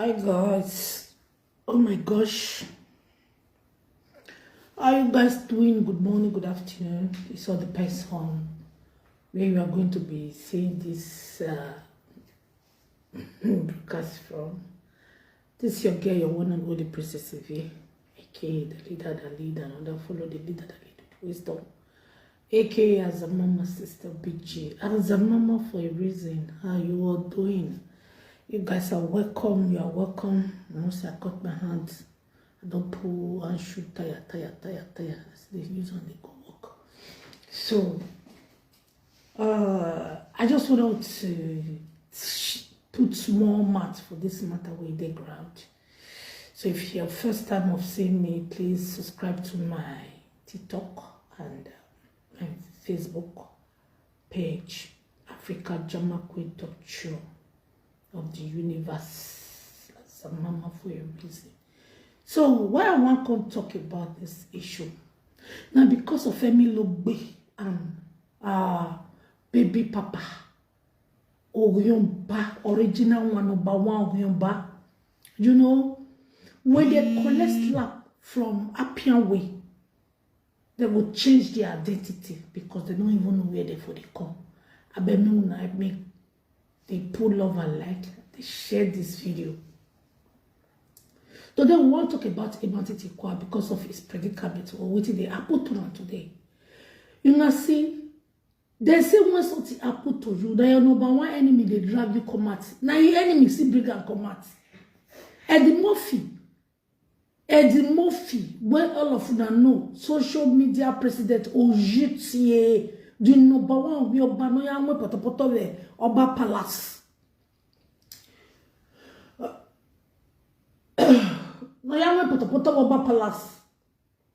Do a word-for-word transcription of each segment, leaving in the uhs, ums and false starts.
Hi guys. Oh my gosh. How you guys doing? Good morning, good afternoon. It all depends on where you are going to be seeing this uh, broadcast from. This is your girl, your one and only Princess Evie, aka the leader that lead another, follow the leader that lead with wisdom, aka Azamama sister B G. Azamama for a reason. How you all doing? You guys are welcome. You are welcome. Once I cut my hand, I don't pull and shoot tire, tire, tire, tire. As they use on the go work. So, uh, I just want to sh- put more mat for this matter with the ground. So if your first time of seeing me, please subscribe to my TikTok and uh, my Facebook page, Africa Drama Queen Talk Show of the Universe. As a mama for a reason. So why I want to talk about this issue? Now because of Femi Logbe and uh, baby papa, Ogunyoba, original one, number one Ogunyoba. You know, when they collect slap from Appian Way, they will change their identity because they don't even know where they for they come. I bet me when I make they pull love and like, they share this video. Today we want to talk about Imantiti Kwa because of his predicament or what they happen to him today. You know, see, they say when something happen to you, now your number one enemy they drag you come out. Now your enemy see bring and come out. Eddie Murphy, Eddie Murphy, when all of una know, social media president, Ojitie, the number one we Oba no ya we potopoto we Oba Palace. No ya we potopoto Oba Palace.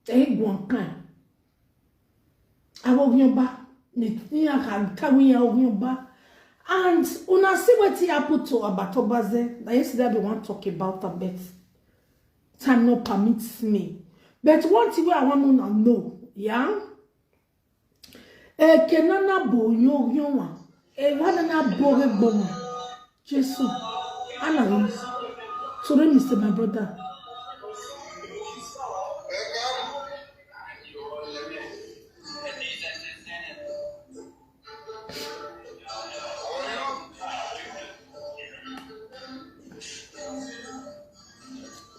Eh, Guancan. Awogiomba. Ni ni aka kawi Awogiomba. And una see what he happened to Abatobaze. Now yesterday I want to talk about a bit. Time no permits me. But one thing where I want to know, yeah? Eke nana bo yo yo wa. E wa nana bo re gbo wa. Jesu. Ana ni. Sorry, Mister My brother.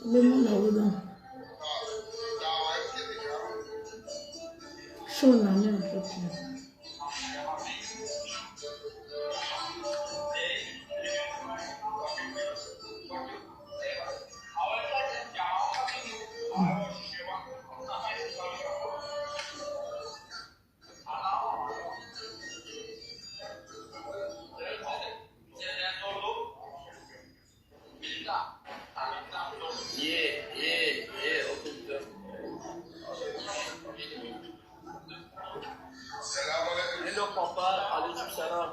Lemo na hold on. Show na me I drop you. Hello, papa. Alaikum salam.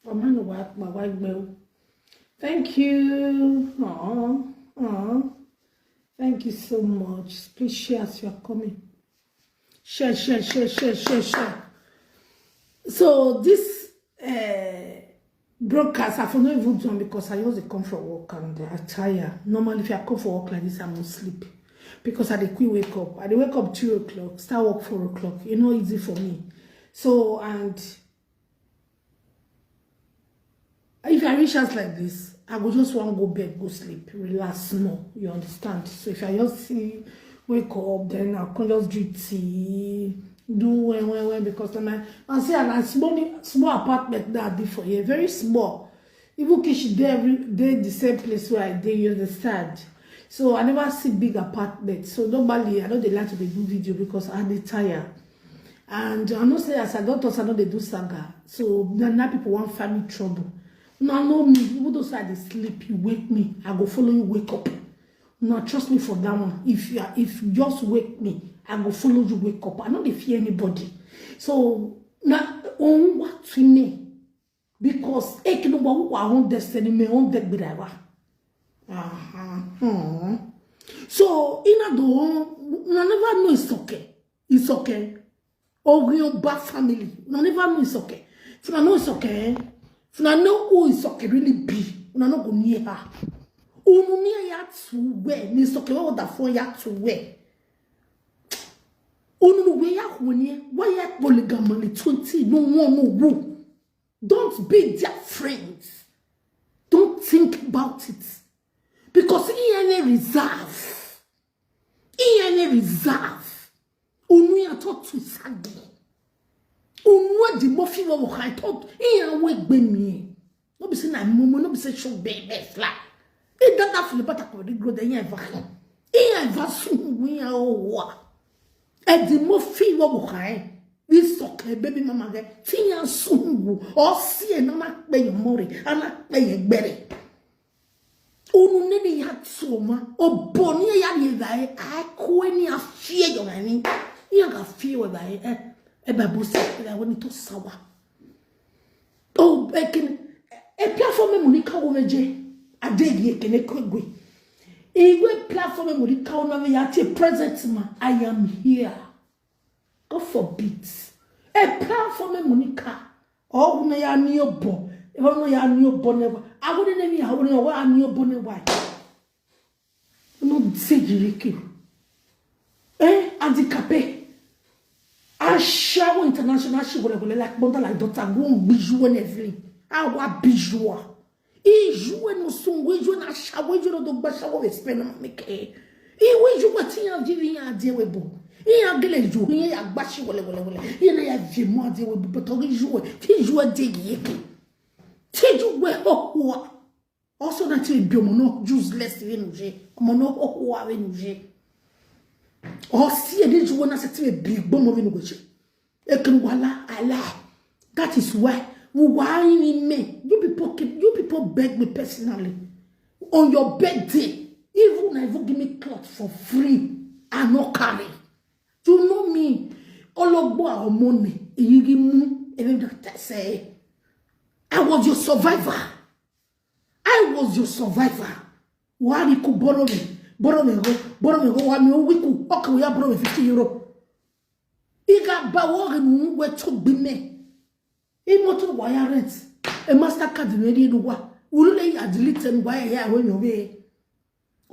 Mama no wa pa wa gbe o. Thank you. Aw, aw. Thank you so much. Please share as you are coming. Share, share, share, share, share, share. So this uh, broadcast, I for no even do am because I just dey come from work and I tire. Normally, if I come for work like this, I must sleep because I dey quick wake up. I dey wake up two o'clock, start work four o'clock. E no easy for me. So and if I reach house like this, I go just want go bed, go sleep, relax small. You understand? So if I just see wake up, then I can just drink tea, do when when when because then I I say and I small small apartment that I dey for here, very small. Even kitchen dey every dey the same place where I dey. You understand? So I never see big apartment. So normally I don't dey like to dey do video because I dey tire. And I know say as I don talk, I no dey do saga. So na now people wan find me trouble. Una know me, even though say I dey sleep, you wake me, I go follow you wake up. Una trust me for that one. If you are, if you just wake me, I go follow you wake up. I no dey fear anybody. So na on what to me because ekinuwa wa on destiny me on degbirawa. Uh-huh. Hmm. So ina do una never know it's okay. Isoke. Orionba family. Una never know Isoke. If una know Isoke, eh? If una know who Isoke really be, una no go near her. Unu near ya to where? Ni Isoke, what the phone ya to where? Unu no where ya when ye? Why ya polygamily twenty? No one no who. Don't be their friends. Don't think about it. Because he any reserve. He any reserve. Unu ya talk to Sagi. Unu di mofi wo wo kai talk. He ya we gbe mi. No be say na mumu, no be say show baby fly. He that that feel better ko di grow the ya ever. He ya ever soon we ya o wa. E di mofi wo wo kai. This okay baby mama ge. Ti ya soon wo. O si e na na pe yo more. Ana pe ye gbere. Unu nene ya tsoma. O boni ya ni da e. A ko ni a fie yo ni. Ya ga fie wo da e. E ba busi da woni to sawa. O e ken e platform mu ni ka wo meje. Adegi e ken e kwegwe. Igwe platform mu ni ka wo na ya ti present ma. I am here. God forbid. A platform mu ni ka. O na ya ni obo. E na ya ni obo ne wa. A wo ne ni a wo ne wa ni obo ne wa. No say jiriki. Eh, handicapé. Ashawo international she wole wole like mother like daughter go on bijou and everything. Awa bijou. Ijou no sungu, ijou na shawo, ijou no dogba shawo we spend na make. Iwe ijou kwa ti ya vivi ya die we bo. Iya gele ijou, iya ya gba shi wole wole wole. Iya na ya vie mo die we bo, but ijou, ti ijou die yeke. Ti ijou we ho ho. Also na ti bi mo no useless we nuje. Mo no ho ho we nuje. O si e de ijou na se ti bi gbo mo we nuje. Ekin wala, ala. That is why we were in me. You people keep, you people beg me personally. On your birthday, even I even give me cloth for free. I no carry. You know me. Ologbo our money. Iyigi mu. Even that say. I was your survivor. I was your survivor. Why you could borrow me? Borrow me go. Borrow me go. Why me? We could. Okay, we are borrow me fifty euro. Iga bawo nu we to gbi me. Imoto wa ya rent. E Mastercard me ri nu wa. Ulu le ya delete nu wa ya we yo we.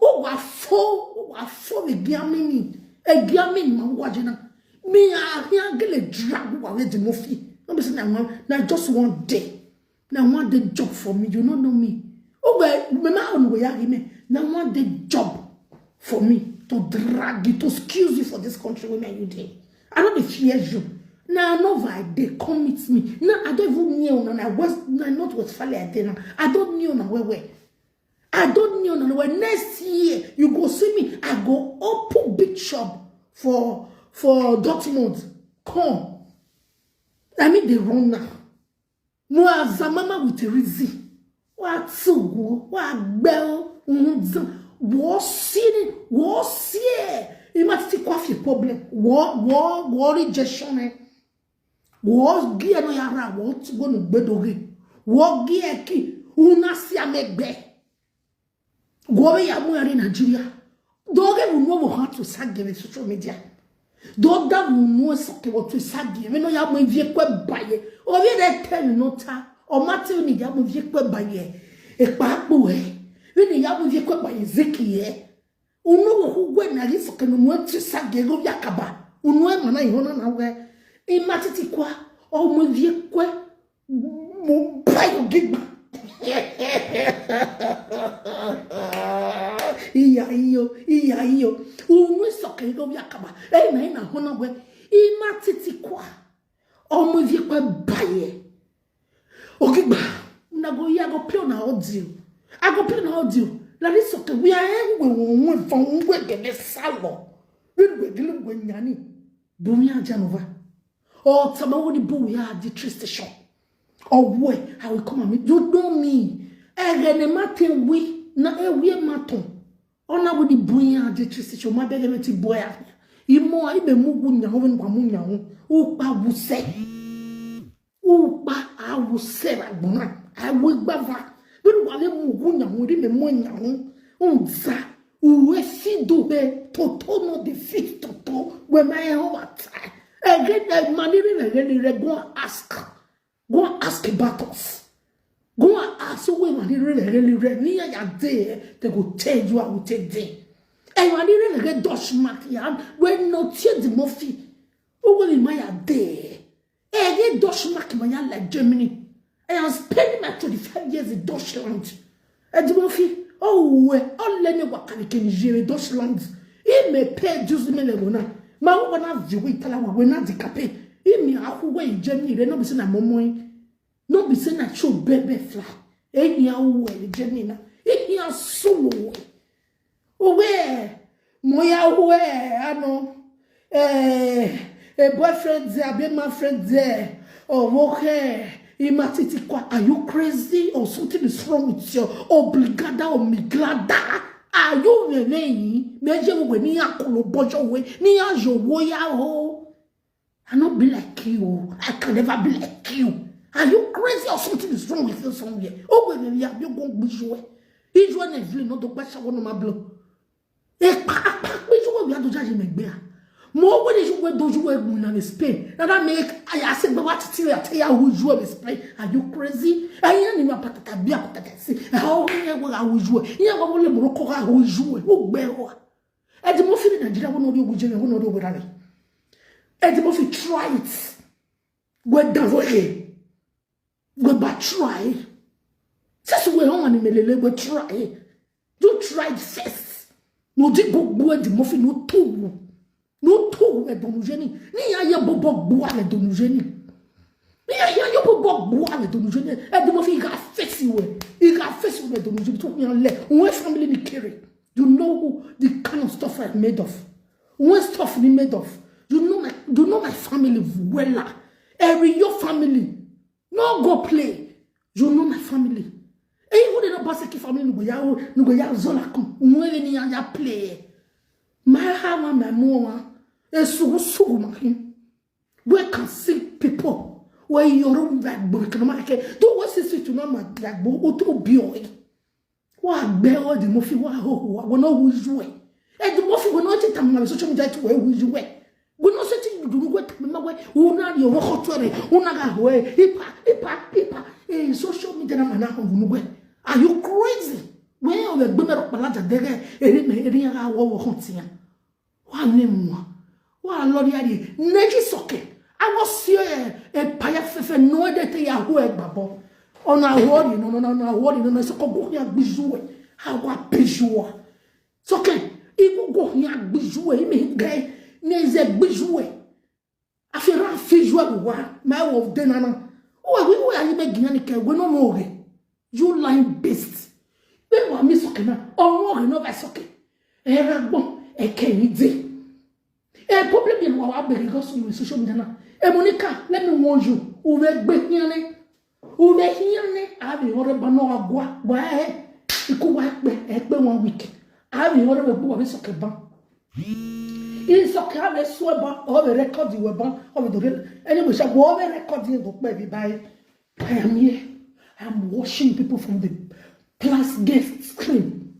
O wa fo, o wa fo we giamini. E giamini ma wa jina. Me a hia gele drag wa we di mofi. No be say na one, na just one day. Na one day job for me. You no know me. O we me ma on we ya me. Na one day job for me to drag you, to excuse you for this country wey me and you dey. I no dey fear you. Na Nova I dey, come meet me. Now I don't even kneel now. Na West, na North Westphalia I dey now. I don't kneel now well well. I don't kneel now well. Next year you go see me. I go open big shop for for Dortmund. Come. I mean they run now. Mo azamama with a reason. Wa tsugu, wa gbel, unzan. Wo sini, wo sie. Ima titi kwa fi problem. Wo, wo, wo rejection eh. Wo gi e no yara, wo tsugu no gbedoge. Wo gi e ki, una si amegbe. Go we ya mu yari Nigeria. Doge bu no wo ha to sage we social media. Do da bu no so ke wo to sage we no ya mu vie kwe baye. O vie de ten no ta. O mate ni ya mu vie kwe baye. E pa po e. We ni ya mu vie kwe baye zeki e. Unu wo hu gwe na ri so ke no mu to sage go ya kaba. Unu e mana ihona na we. E matiti kwa. O mu vie kwe. Mo bayo gigba. Iya iyo, iya iyo. Unu soke go ya kaba. E na ina hona we. Ima titi kwa. Omo vie kwa baye. Ogigba. Na go ya go play na audio. I go play na audio. Na this okay. We are we we we for we gele salo. We we gele we nyani. Bumi ajanova. Or Tabawo the boy we are the train station. Or where I will come and meet. You know me. Egene matin we na ewie maton. Ona wo di bunya de trisi cho ma bele meti boya. Imo a ibe mugu nya ho ben kwa munya ho. Upa wuse. Upa a wuse ra gbona. A we gbava. Benu wa le mugu nya ho di me mo nya ho. Unza. Uwe si do he. Toto no de fit toto. We ma e ho wa ta. Eh, man, they really, really, really go and ask. Go and ask about us. Go and ask who man, they really, really, really. Near your day, they go tell you how to take day. And man, they really, really Dutch mark, yeah. When not here, the Murphy. Who will in my day? Eh, they Dutch mark, my like Germany. I am spending my twenty-five years in Dutchland. Eddie Murphy, oh, eh, all let me work and can hear in Dutchland. He may pay dues me level now. My one of the week, tell her, we're not the cape. He may, I who in Germany, they not be saying I'm on. Not be saying I show baby fly. Eh, yeah, who in Germany now? Eh, yeah, solo. Owe, mo ya owe, ano, eh, a boyfriend there, a be my friend there, oh, okay, imatiti kwa, are you crazy or something is wrong with you? Obrigada or miglada? Are you really? Meje we ni akolo bojo we, ni ajo wo ya ho. I not be like you. I can never be like you. Are you crazy or something is wrong with you somewhere? Oh, when you have you go with you. Israel and Evelyn, not the question, one of my blow. Epa, apa, pe ju we do jaje megbe a. Mo we ni ju we do ju we mu na ni Spain. Na that make I say, but what till I tell you who you in Spain? Are you crazy? Are you not patata bia patata si? How we go who you? You go le Morocco who you? Who be who? Eddie Murphy in Nigeria, we no do we jere, we no do we rally. Eddie Murphy try it. We down for here. We ba try. Sisi we hon ni melele we try. You tried first. No di gbogbo Eddie Murphy no to. No to we donu jeni. Ni ya ye bobo gbo we donu jeni. Ni ya ye bobo gbo we donu jeni. Eddie Murphy he got face we. He got face we donu jeni to yan le. We family ni kere. You know who the kind of stuff I'm made of. What stuff ni made of. You know my you know my family wella. Every your family. No go play. You know my family. Even the Obaseki family, no go ya, no go ya zola come. When ni ya ya play. My hawa, my mama. Esugu sugu makin. We can see people. Where your room like burikana make. Do what is it to know my like bo utu bioi. Wa gbe o Eddie Murphy wa ho wa. We no who you. Eddie Murphy we no ti tam na social media to we who you. We no say ti you do we tam ma we. Una yo wo ko to re. Una ga ho e. Ipa, ipa, ipa. Eh, social media na mana ho nu we. Are you crazy? We o le gbe me ro palaja dege. Eri me eri ya ga wo wo ho ti ya. Wa ne mu. Wa lo ri ari. Neji soke. Awo si e e paya fefe no de te ya hu e gbabo. Ona wori no no no wori no so ko go ya gbiju e. Awa piju. Soke. Igu go ya gbiju e mi ge. Ne ze gbiju e. Afira fiju e wa. Ma wo de na na. O we we ayi be giyan ke we no mo ge. You lying beast. Be wa mi soke na. O mo ge no ba soke. Era gbon e ke ni de. E problem you wa be go so social media na. E Monica, let me warn you. U be gbe yan ni. U be yan ni. A be ore ba no agwa. Wa e. Iku wa pe e pe one week. A be ore be bu wa be soke ba. In soke a be so ba. O be record we ba. O be do re. Anyway, sha wo be record e do pe bi ba e. I am here. I'm watching people from the plus guest screen.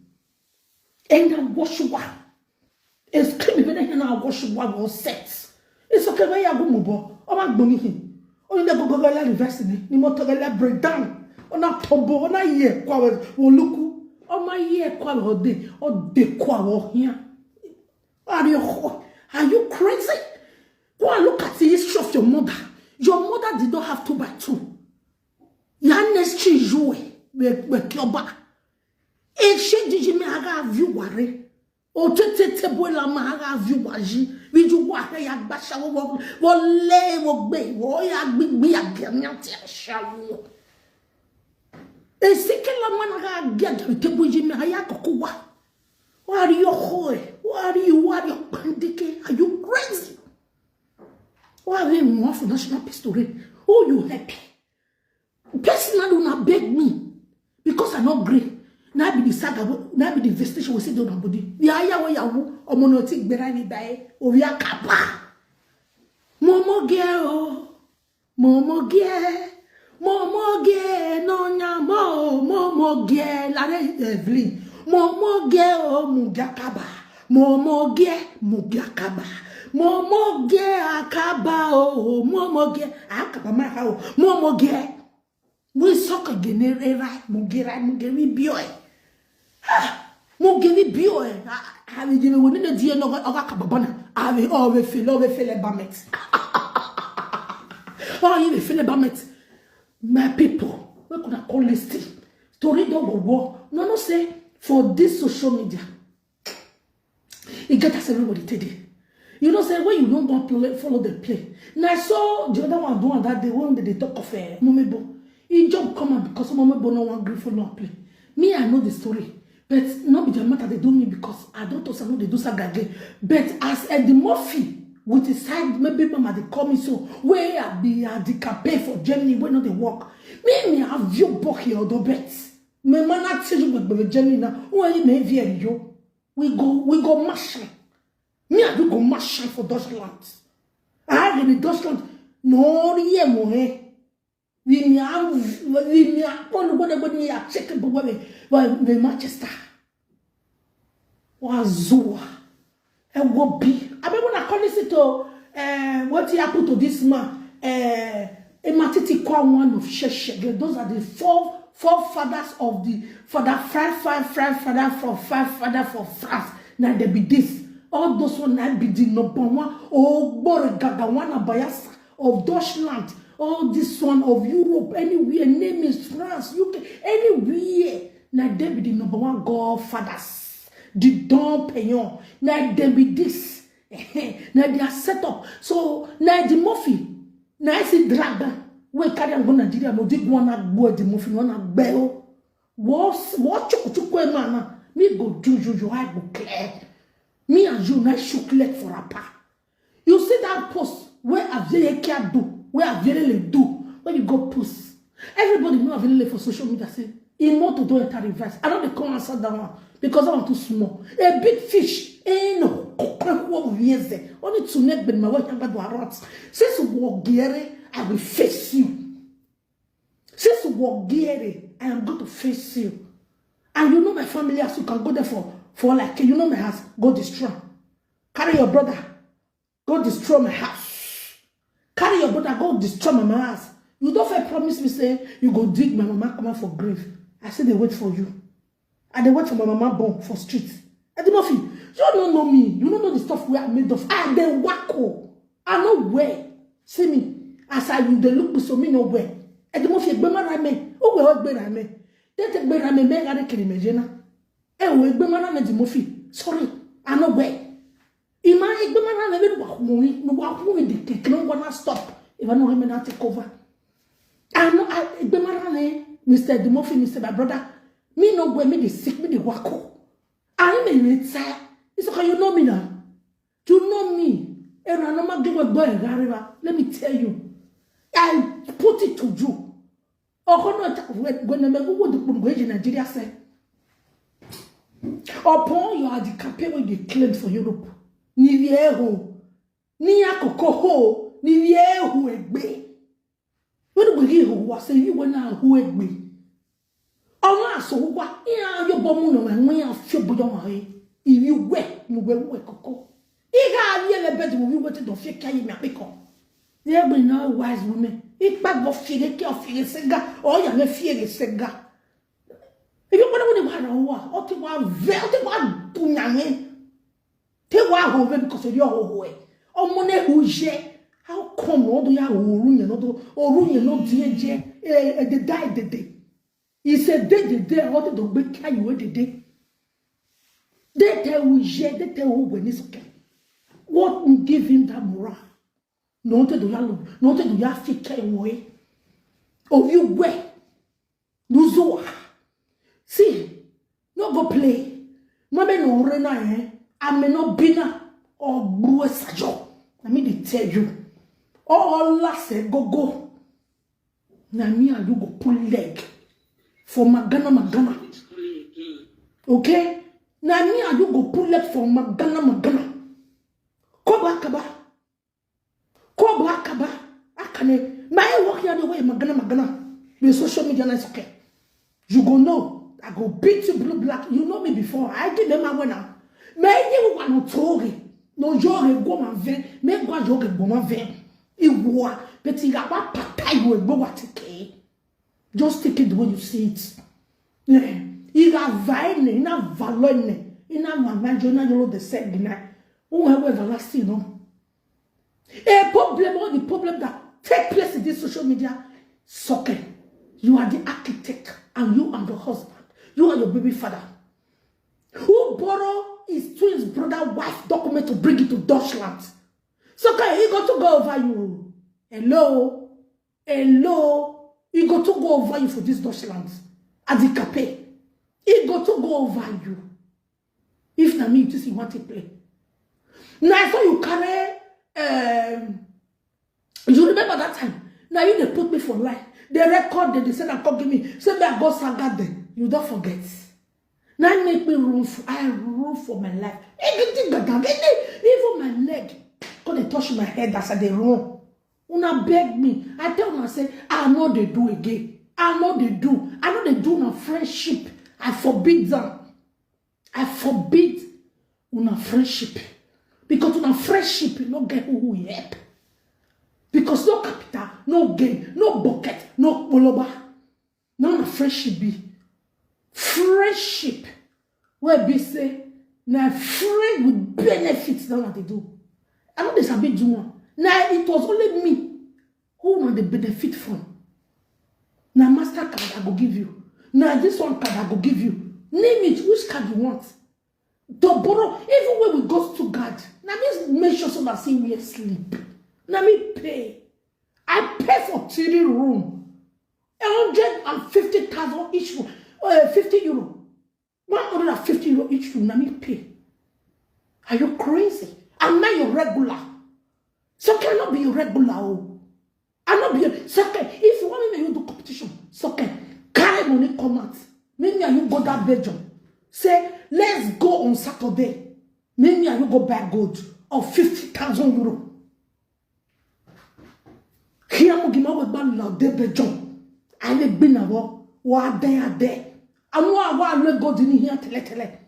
And I'm watching what? It's clean even here now. Watch what was set. It's okay. Where you go, Mubo? Oh my bunny. Only the go go la reverse ni. Ni moto la break down. Ona tombo. Ona ye kwa we woluku. Oh my ye kwa we ode. Ode kwa we here. Are you ho- are you crazy? Go and look at the history of your mother. Your mother did not have two by two. Ya next thing you we we kioba. E she jiji me aga view ware. O te te te bo la ma aga view waji. Wi ju wa he ya gba shawo wo wo le wo gbe wo ya gbigbi ya ge mi ati shawo. E sike la ma na ga ge te bo ji me aya koko wa. What are you hoy? What are you what are you pandike? Are you crazy? What are you more for national pistol? Who you happy? Personally, una beg me because I no gree. Na be the saga, na be the investigation we see don body. Ya ya we ya wu omo no ti gbera ni bae. Obi akapa. Momo ge o. Momo ge. Momo ge no nya mo. Momo ge la re Evelyn. Momo ge o mu ge akaba. Momo ge mu ge akaba. Momo ge akaba o, momo ge akaba ma ha o, momo ge. Mo so ka genere ra, mo ge ra, mo ge mi bio e. Ah, mo ge mi bio e. Ah, ah, we je we ni de die no ga ka babana. Ah, we o we feel, o we feel bamet. Oh, you feel bamet. My people, we could have call this thing. Story don't go war. No, no say for this social media. E get as everybody take dey. You know say when you don't go play, follow the play. Now I saw the other one doing that day when they dey talk of uh, Momebo. He jump come out because Momebo no one gree follow am play. Me, I know the story. But no be the matter they do me because I don't also know they do saga again. But as Eddie Murphy with his side, maybe mama they call me so. Where I be at the campaign for Germany, where not they work. Me, me have you book here or do bet. Me man I tell you with Germany now. Who are you may view you? We go, we go mashing. Me, I do go mashing for Deutschland. I have in Deutschland. No, yeah, mo eh. We me am, we me am. One, one, one, me a check the way, we Manchester. Wazua. E go be. I mean, when I call this to, uh, what happened to this man? Uh, Ematiti Kwa one of Sheshe. Those are the four forefathers of the father, five, five, five, father, four, five, father for France. Now they be this. All those one now be the number one. Oh, Bore Gaga, one Abayasa of Deutschland. All this one of Europe, anywhere, name is France, U K, anywhere. Now they be the number one godfathers. The Don Peyon. Now they be this. Now they are set up. So now the Murphy. Now I see dragon. We carry and go Nigeria. No, they go on and go the Murphy. No, na bell. What, what chuku chuku man? Me go do you, you, I go clear. Me and you, now shook leg for a pa. You see that post where Aviele can do, where Aviele do, when you go post. Everybody know Aviele for social media say, he not to do enter reverse. I don't dey come answer that one because I'm too small. A big fish, ain't no, only to make my way and go around. Since you walk here, I will face you. Since you walk here, I am going to face you. And you know my family as you can go there for, for like, you know my house, go destroy. Carry your brother, go destroy my house. Carry your brother, go destroy my mama house. You don't fair promise me say you go dig my mama come out for grave. I say they wait for you. And they wait for my mama born for street. Eddie Murphy, you don't know me. You don't know the stuff we are made of. I dey wacko. I know where. See me. As I you dey look me so me no where. Eddie Murphy, egbe mara me. O we egbe ra me. They take egbe ra me. Me gare kiri me jena. E we egbe mara me Eddie Murphy. Sorry. I know where. Ima egbe mara me. No wa humi. No wa humi the cake. No wanna stop. If I know him, I take over. I know I egbe mara me. Mister Eddie Murphy, Mister My brother. Me no where me dey sick. Me dey wacko. I am a retire. It's okay. You know me now. You know me. And I know my give a boy. Let me tell you. I put it to you. Ọkọ náà ta when when na mẹgbẹ wo dukpuru go eji Nigeria sẹ. Upon your the campaign wey dey claim for Europe. Ni bi eho. Ni akoko ho. Ni bi eho egbe. When we give ho wa say you wanna ho egbe. Ọmọ asọwụkwa ihe a yọbọ mụ na nwa nwe ya fie obodo ma he. Ibi ugwe na ugwe ugwe koko. Ihe a yele bed wo wi wete do fie ka yi mi apiko. They be no wise women. Ikpa go fie ke ofie sega. O ya me fie sega. Ibi kwana wani wa na wa. O ti wa ve, o ti wa tunyanye. Te wa ho ve because of your ho ho. Ọmọ ne hu je. How come no do ya oru nye no do oru nye no die je. Eh, eh, they die, they die. He said, they, they, they, all the dog make you where they day. They tell you, yeah, they tell you when it's okay. What will give him that morale? No, they do ya look, no, they do ya fit carry away. Of you where? Lose. See, no go play. Mama no rena eh. I may not be na or brew a sajo. I mean, they tell you. All last eh, go go. Na me and you go pull leg for Magana Magana. Okay? Na me and you go pull leg for Magana Magana. Koba akaba. Koba akaba. Akane. Na I walk here the way Magana Magana. With social media, na it's okay. You go know. I go beat you blue black. You know me before. I did them away now. Me you want to talk. No, Joge go ma ven, me gwa joge go ma ven. Iwa, but iga ba pata iwe go wa tike. Just take it the way you see it. Yeah. Iga vaine, ina valone, ina mamajo, ina yolo de segina. Whoever everlasting, no. A problem, all the problem that take place in this social media, Soke, you are the architect, and you and your husband, you and your baby father, who borrow his twin's brother wife document to bring it to Dutchland. Soke, he got to go over you. Hello? Hello? He got to go over you for this Dutchland. At the cafe. He got to go over you. If na me, you think you want to play. Now, so you carry, um, you remember that time? Now you dey put me for life. They record them, they said, "I come give me." Say me I go saga them. You don't forget. Now make me run for, I run for my life. Anything that I even my leg, come dey touch my head as I dey run. Una beg me. I tell una say, "I know they do again. I know they do. I know they do na friendship. I forbid them. I forbid una friendship." Because una friendship, you no get who will help. Because no capital, no gain, no bucket, no koloba. Now na friendship be. Friendship. Where be say, na friend with benefits, now what they do. I know they sabi do one. Now it was only me who want the benefit from. Now MasterCard I go give you. Now this one card I go give you. Name it, which card you want. To borrow, even when we go to God, now me make sure so that see we sleep. Now me pay. I pay for three room. A hundred and fifty thousand each room. Uh, fifty euro. One hundred and fifty euro each room. Now me pay. Are you crazy? Am I your regular? So cannot be your regular. Oh. I not be your second. If you want me, you do competition. Second, carry money come out. Make me and you go that Belgium. Say, "Let's go on Saturday." Make me and you go buy gold of fifty thousand euro. Here, Mugima will buy la de Belgium. I live been a war. What day a day. I know I want to go in here tele tele.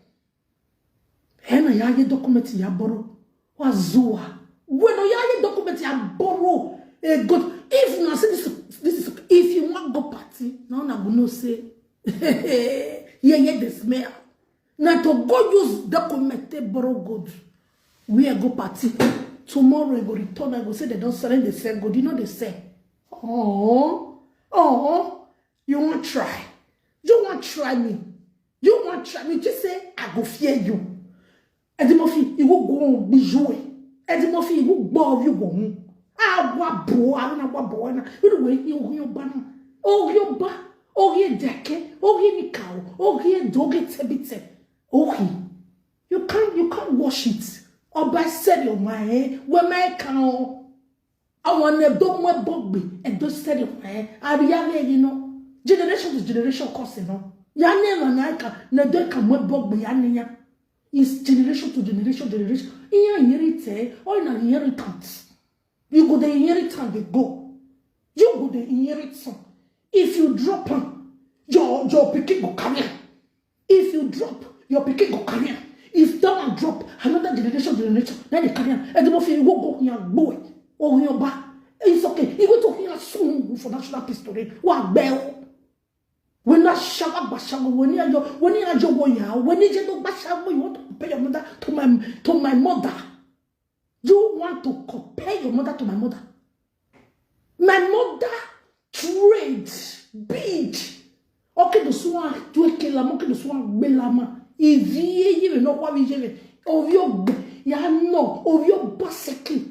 Hena ya ye document ya borrow. Wazua. When ya ye document ya borrow. A good. If na say this, this is, if you want go party, now na go no say. Yeah, yeah, the smell. Now to go use document they borrow good. We are go party. Tomorrow you go return, I go say they don't sell, they sell good. You know they sell. Oh, oh, you won't try. You won't try me. You won't try me. Just say, "I go fear you." Eddie Murphy, you will go on be you. Eddie Murphy, you will go, you go home. Ah, what boy, I don't know what boy. You know where you, you banner. Oh, you ba, oh, you deke, oh, you nikao, oh, you doge tebite. Oh, he. You can't, you can't wash it. Or by sell your mind, where my can. Àwọn Edo mwe bogbe, Edo seri mwe, ariya le you know. Generation to generation cause no. Ya ne na na ka, na do ka mwe bogbe ya ne ya. It's generation to generation, generation. Iya inherit, eh, or na inheritance. You go the inheritance they go. You go the inheritance. If you drop am, your, your pikin go carry am. If you drop, your pikin go carry am. If that one drop, another generation, generation, now they carry am. And the more you go, go, ya boy, or your ba. It's okay. You go to here soon for national history. What bell? When I shower, bashawa, when you are your, when you are your warrior, when you just bashawa, you want to compare your mother to my, to my mother. You want to compare your mother to my mother? My mother trade big. Okay, the swan do a killer, okay, the swan belama. If ye, you know what we have. Of your, ya no, of your basically.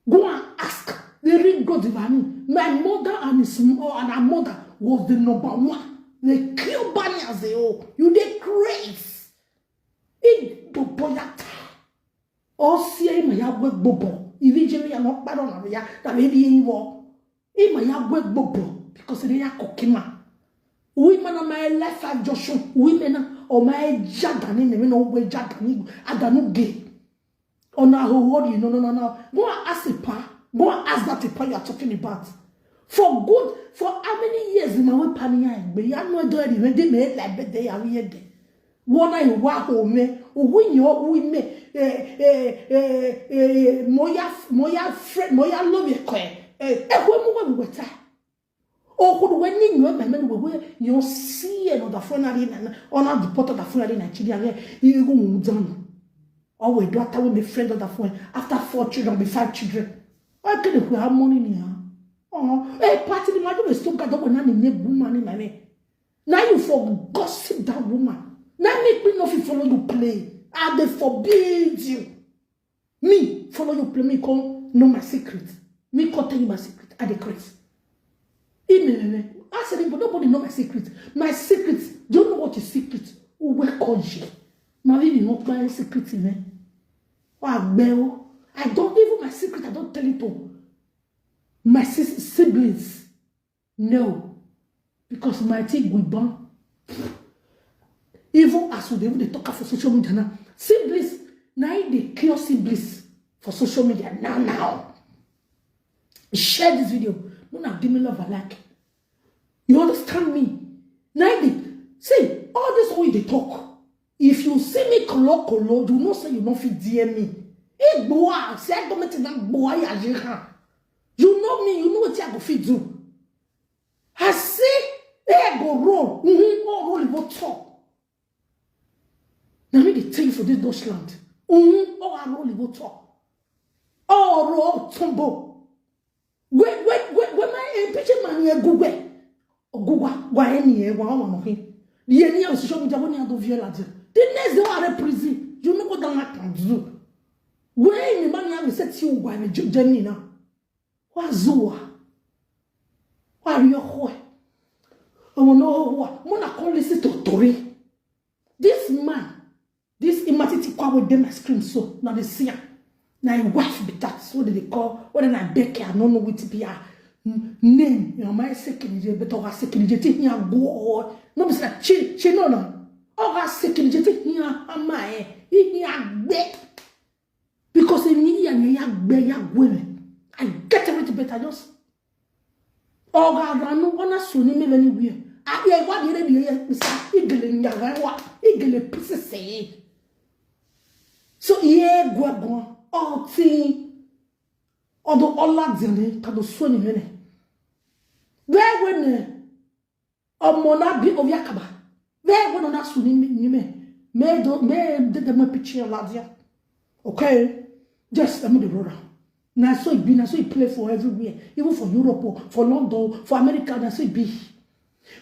Go and ask the real God divine. My mother and his mo- and her mother was the number one. They kill Bani as they all. You dey craze. It the boyata. All see him ya we bobo. If you ya not pardon ya, that may be in war. Him ya we bobo because they are cooking man. Women are my life and Joshua. Women are or my jagani, no we jagani, adanu gay. On a whole world, you no, no, no, no. Go and ask the pa. Go and ask that the pa you are talking about. For good, for how many years in my way pania, but you are not doing it when they made like bed they are here. One I wa home, Uwi nyo uwi me. Eh, eh, eh, eh, moya, moya friend, moya love ye kwe. Eh, eh, we mu we weta. O kudu we ni nyo me me we we nyo si e no da fo na ri na, ona deport da fo na ri Nigeria ye. Igu mu dan. O we do ata we me friend da fo. After four children, be five children. I can we have money ni ha. Oh, eh, party ni ma do we so ga do we na ni nye bu money na me. Now you for gossip that woman. Now make me no fit follow you play. I dey forbid you. Me follow you play. Me come know my secret. Me come tell you my secret. I dey craze. Imelele. I said, but nobody know my secret. My secret. Do you know what is secret? Who will call you? My baby no my secret in there. I don't even my secret. I don't tell it to my sis- siblings. No, because my thing we born. Even as we dey even dey talk for social media now, siblings now they kill siblings for social media now now. Share this video. No, now give me love I like. You understand me? Now they say all this way they talk. If you see me kolo kolo, you know say you no fit D M me. Igboa, say I go make that boy ajiha. You know me, you know what I go fit do. I say, eh, go roll. Mm-hmm. Oh, roll go talk. Now me they tell you for this Dutchland. Mm-hmm. Oh, I roll go talk. Oh, roll tumble. When when when when my eh, picture man here go where? Ogugwa wa eni e wa wa no he. Ye ni on social media when you do view like this. The next day I prison. You know what that can do. When the man have set you why me journey now. Wa zuwa. Wa yo ho. Omo no ho wa. Mo na come listen to tori. This man, this Imatiti kwa with them ice cream so. Now they see am. Na him wife be that. What do they call? What did I beg? I don't know what to be her name. You know, my second je, but I second je ti here go. No be say she she no no. Oh, I second je ti here am I. He here gbe. Because in here ya gbe ya gwele. I get everything better just. Oga ranu ona suni me many we. Ah, yeah, what did you hear? Igele nyawa, igele pieces say. So yeah, gwagwa, all thing. Although all that did ka do so ni mene. Where when ọmọ na bi ovi akaba. Where when ona suni ni me. Me do me de de mo picture la dia. Okay. Just let me the brother. Na so it be, na so it play for everywhere. Even for Europe, oh, for London, for America, na so it be.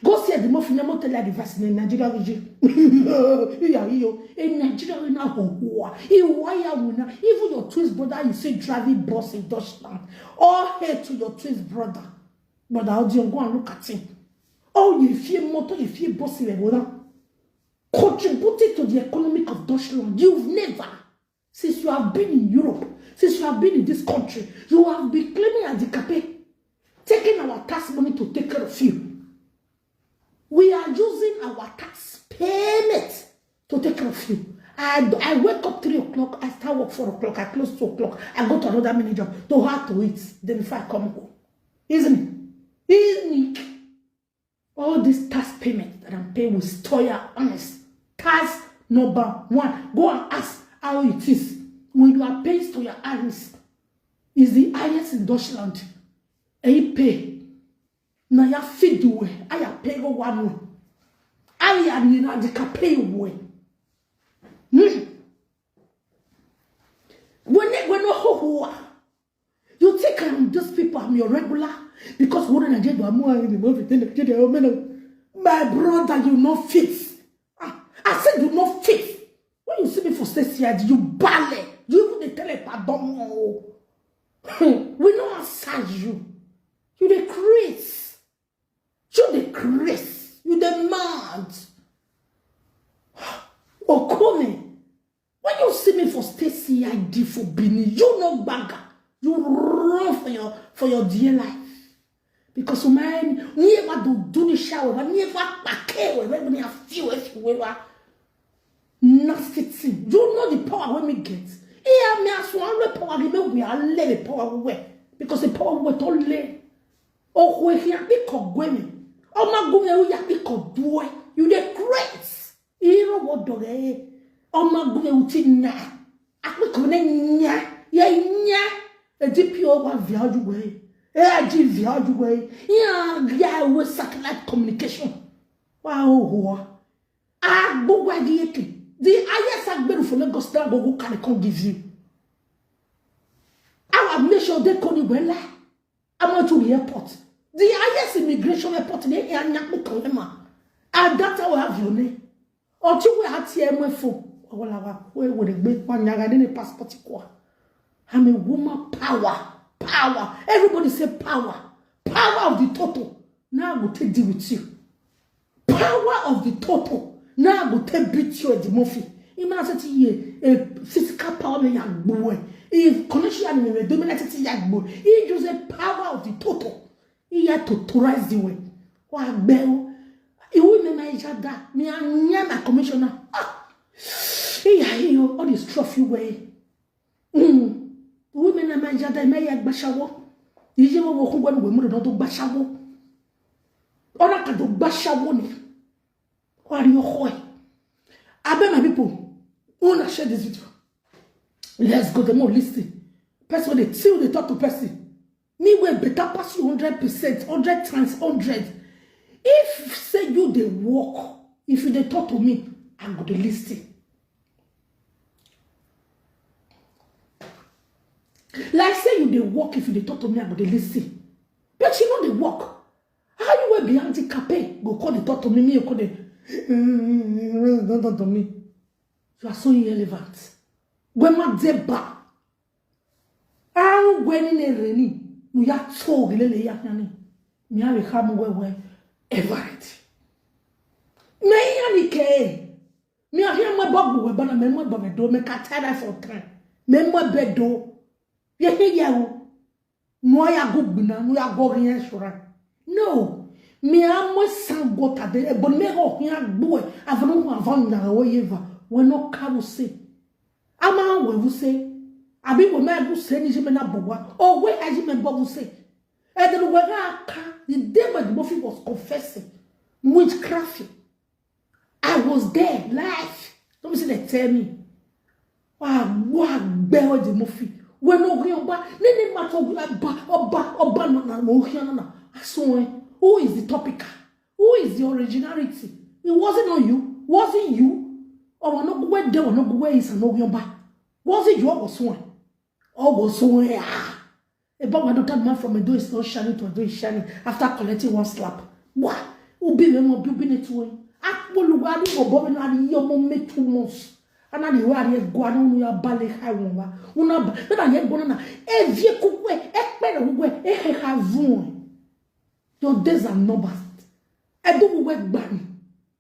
Go see the more final tell like the verse in Nigeria region. Yeah, you in Nigeria now. Why are we now? Even your twin brother, you see driving bus in Dutchland. All hail to your twin brother. Brother Audio, go and look at him. Oh, you fear motor, you fear bus in Ebola. Contributed to the economic of Dutchland. You've never, since you have been in Europe, since you have been in this country, you have been claiming as the cafe, taking our tax money to take care of you. We are using our tax payment to take care of you. I, I wake up three o'clock, I start work four o'clock, I close two o'clock, I go to another mini job to how to eat. Then before I come home. Isn't it? Isn't it? All this tax payment that I'm paying with Toya Honest. Tax number one. Go and ask how it is. When you are paying Toya Honest, is the highest in Dutchland. And you pay. Now you feed the way. I pay go one way. I am in the pay way. Hmm. When they when no who you think I'm those people, I'm your regular. Because what in Nigeria, I'm more in the movie than Nigeria. Oh, man, my brother, you no fit. Ah, I said you no fit. When you see me for state C I D, you ballet. You even dey tell a pardon. Oh. We no answer you. You dey craze. You dey craze. You dey mad. Okome, when you see me for state C I D for Benin, you no gbaga. You run for your for your dear life. Because man, never do do the shower, never pack away when I feel if you ever nasty thing. You know the power when me get. Yeah, me as one the power, me we are let the power away. Because the power we don't let. Oh, we here be called women. Oh, my goodness, we are be called boy. You the grace. Iro wo dore. Oma gume uti nya. Akwe kone nya. Ya nya. E D P O wa via oju we. E A G via oju we. Ya ya we satellite communication. Wa o ho. Agbo wa di eke. The highest agberu for Lagos that go go carry come give you. Our make sure they call you well. I'm on to the airport. The highest immigration airport in Anya Kalema. And that's how I have your name. Until we had T M F four. Wala wa we we de gbe pa nyaga ni passport kwa. I'm a woman power. Power. Everybody say power. Power of the total. Now I go take deal with you. Power of the total. Now I go take beat you at the Murphy. Imagine say ye a physical power me ya gbo e. If connection me me do me na titi ya gbo. He use the power of the total. He ya totalize the way. Wa gbe o. Iwu me na ijada. Me anya na commissioner. Ah. Iya iyo all this trophy way. Mm. Women na ma jada ma ya gbashawo. Ije wo wo kugwa no we mu do gbashawo. Ona ka do gbashawo ni. Kwa ri oho e. Abeg my people, una share this video. Let's go the more listen. Person wey dey till dey talk to person. Me wey better pass you hundred percent, hundred times hundred. If say you dey work, if you dey talk to me, I go dey listen. Like say you dey work, if you dey talk to me, I go dey listen. But you no dey work. How you wey be handicap eh, go call dey talk to me, me you call dey don't talk to me. You are so irrelevant. Gwema deba. Awu gweni ne reni. Nu ya to gilele ya nyani. Mi a be hamu we we. Everett. Me ya ni ke. Mi a hia mo bogu we bana me mo bogu do me ka tada for time. Me mo be do. Ye he ya o. No ya go gbina, no ya go rin insurance. No. Mi a mo san go tade e bo me go hia gbo e. Avanu avanu ya wo yeva. We no ka wo se. Ama we wo se. Abi we me go se ni je me na bowa. O we aji me bo wo se. E de we ga ka. The day when the Murphy was confessing witchcraft. I was there live. Don't be say they tell me. Wa wa gbe o the Murphy. We no ri oba. Ni ni ma to oba oba oba no na no hia na. So eh, who is the topic? Who is the originality? It wasn't on you. Was it you? Or no go where there or no go where is no ri oba. Was it you or was one? Or was one? Ah. A bag of that man from Edo is not shining to Edo is shining after collecting one slap. Why? Ubi me mo bubi ne tuwe. Akpoluwa ni go bobi na ni yo mo me two months. Ana ni wa ye gwa na unu ya bale ha won wa. Una ba na ye gwa na. E vie ku we, e pe na we, e he ha vun. Your days are numbered. E do we gba ni.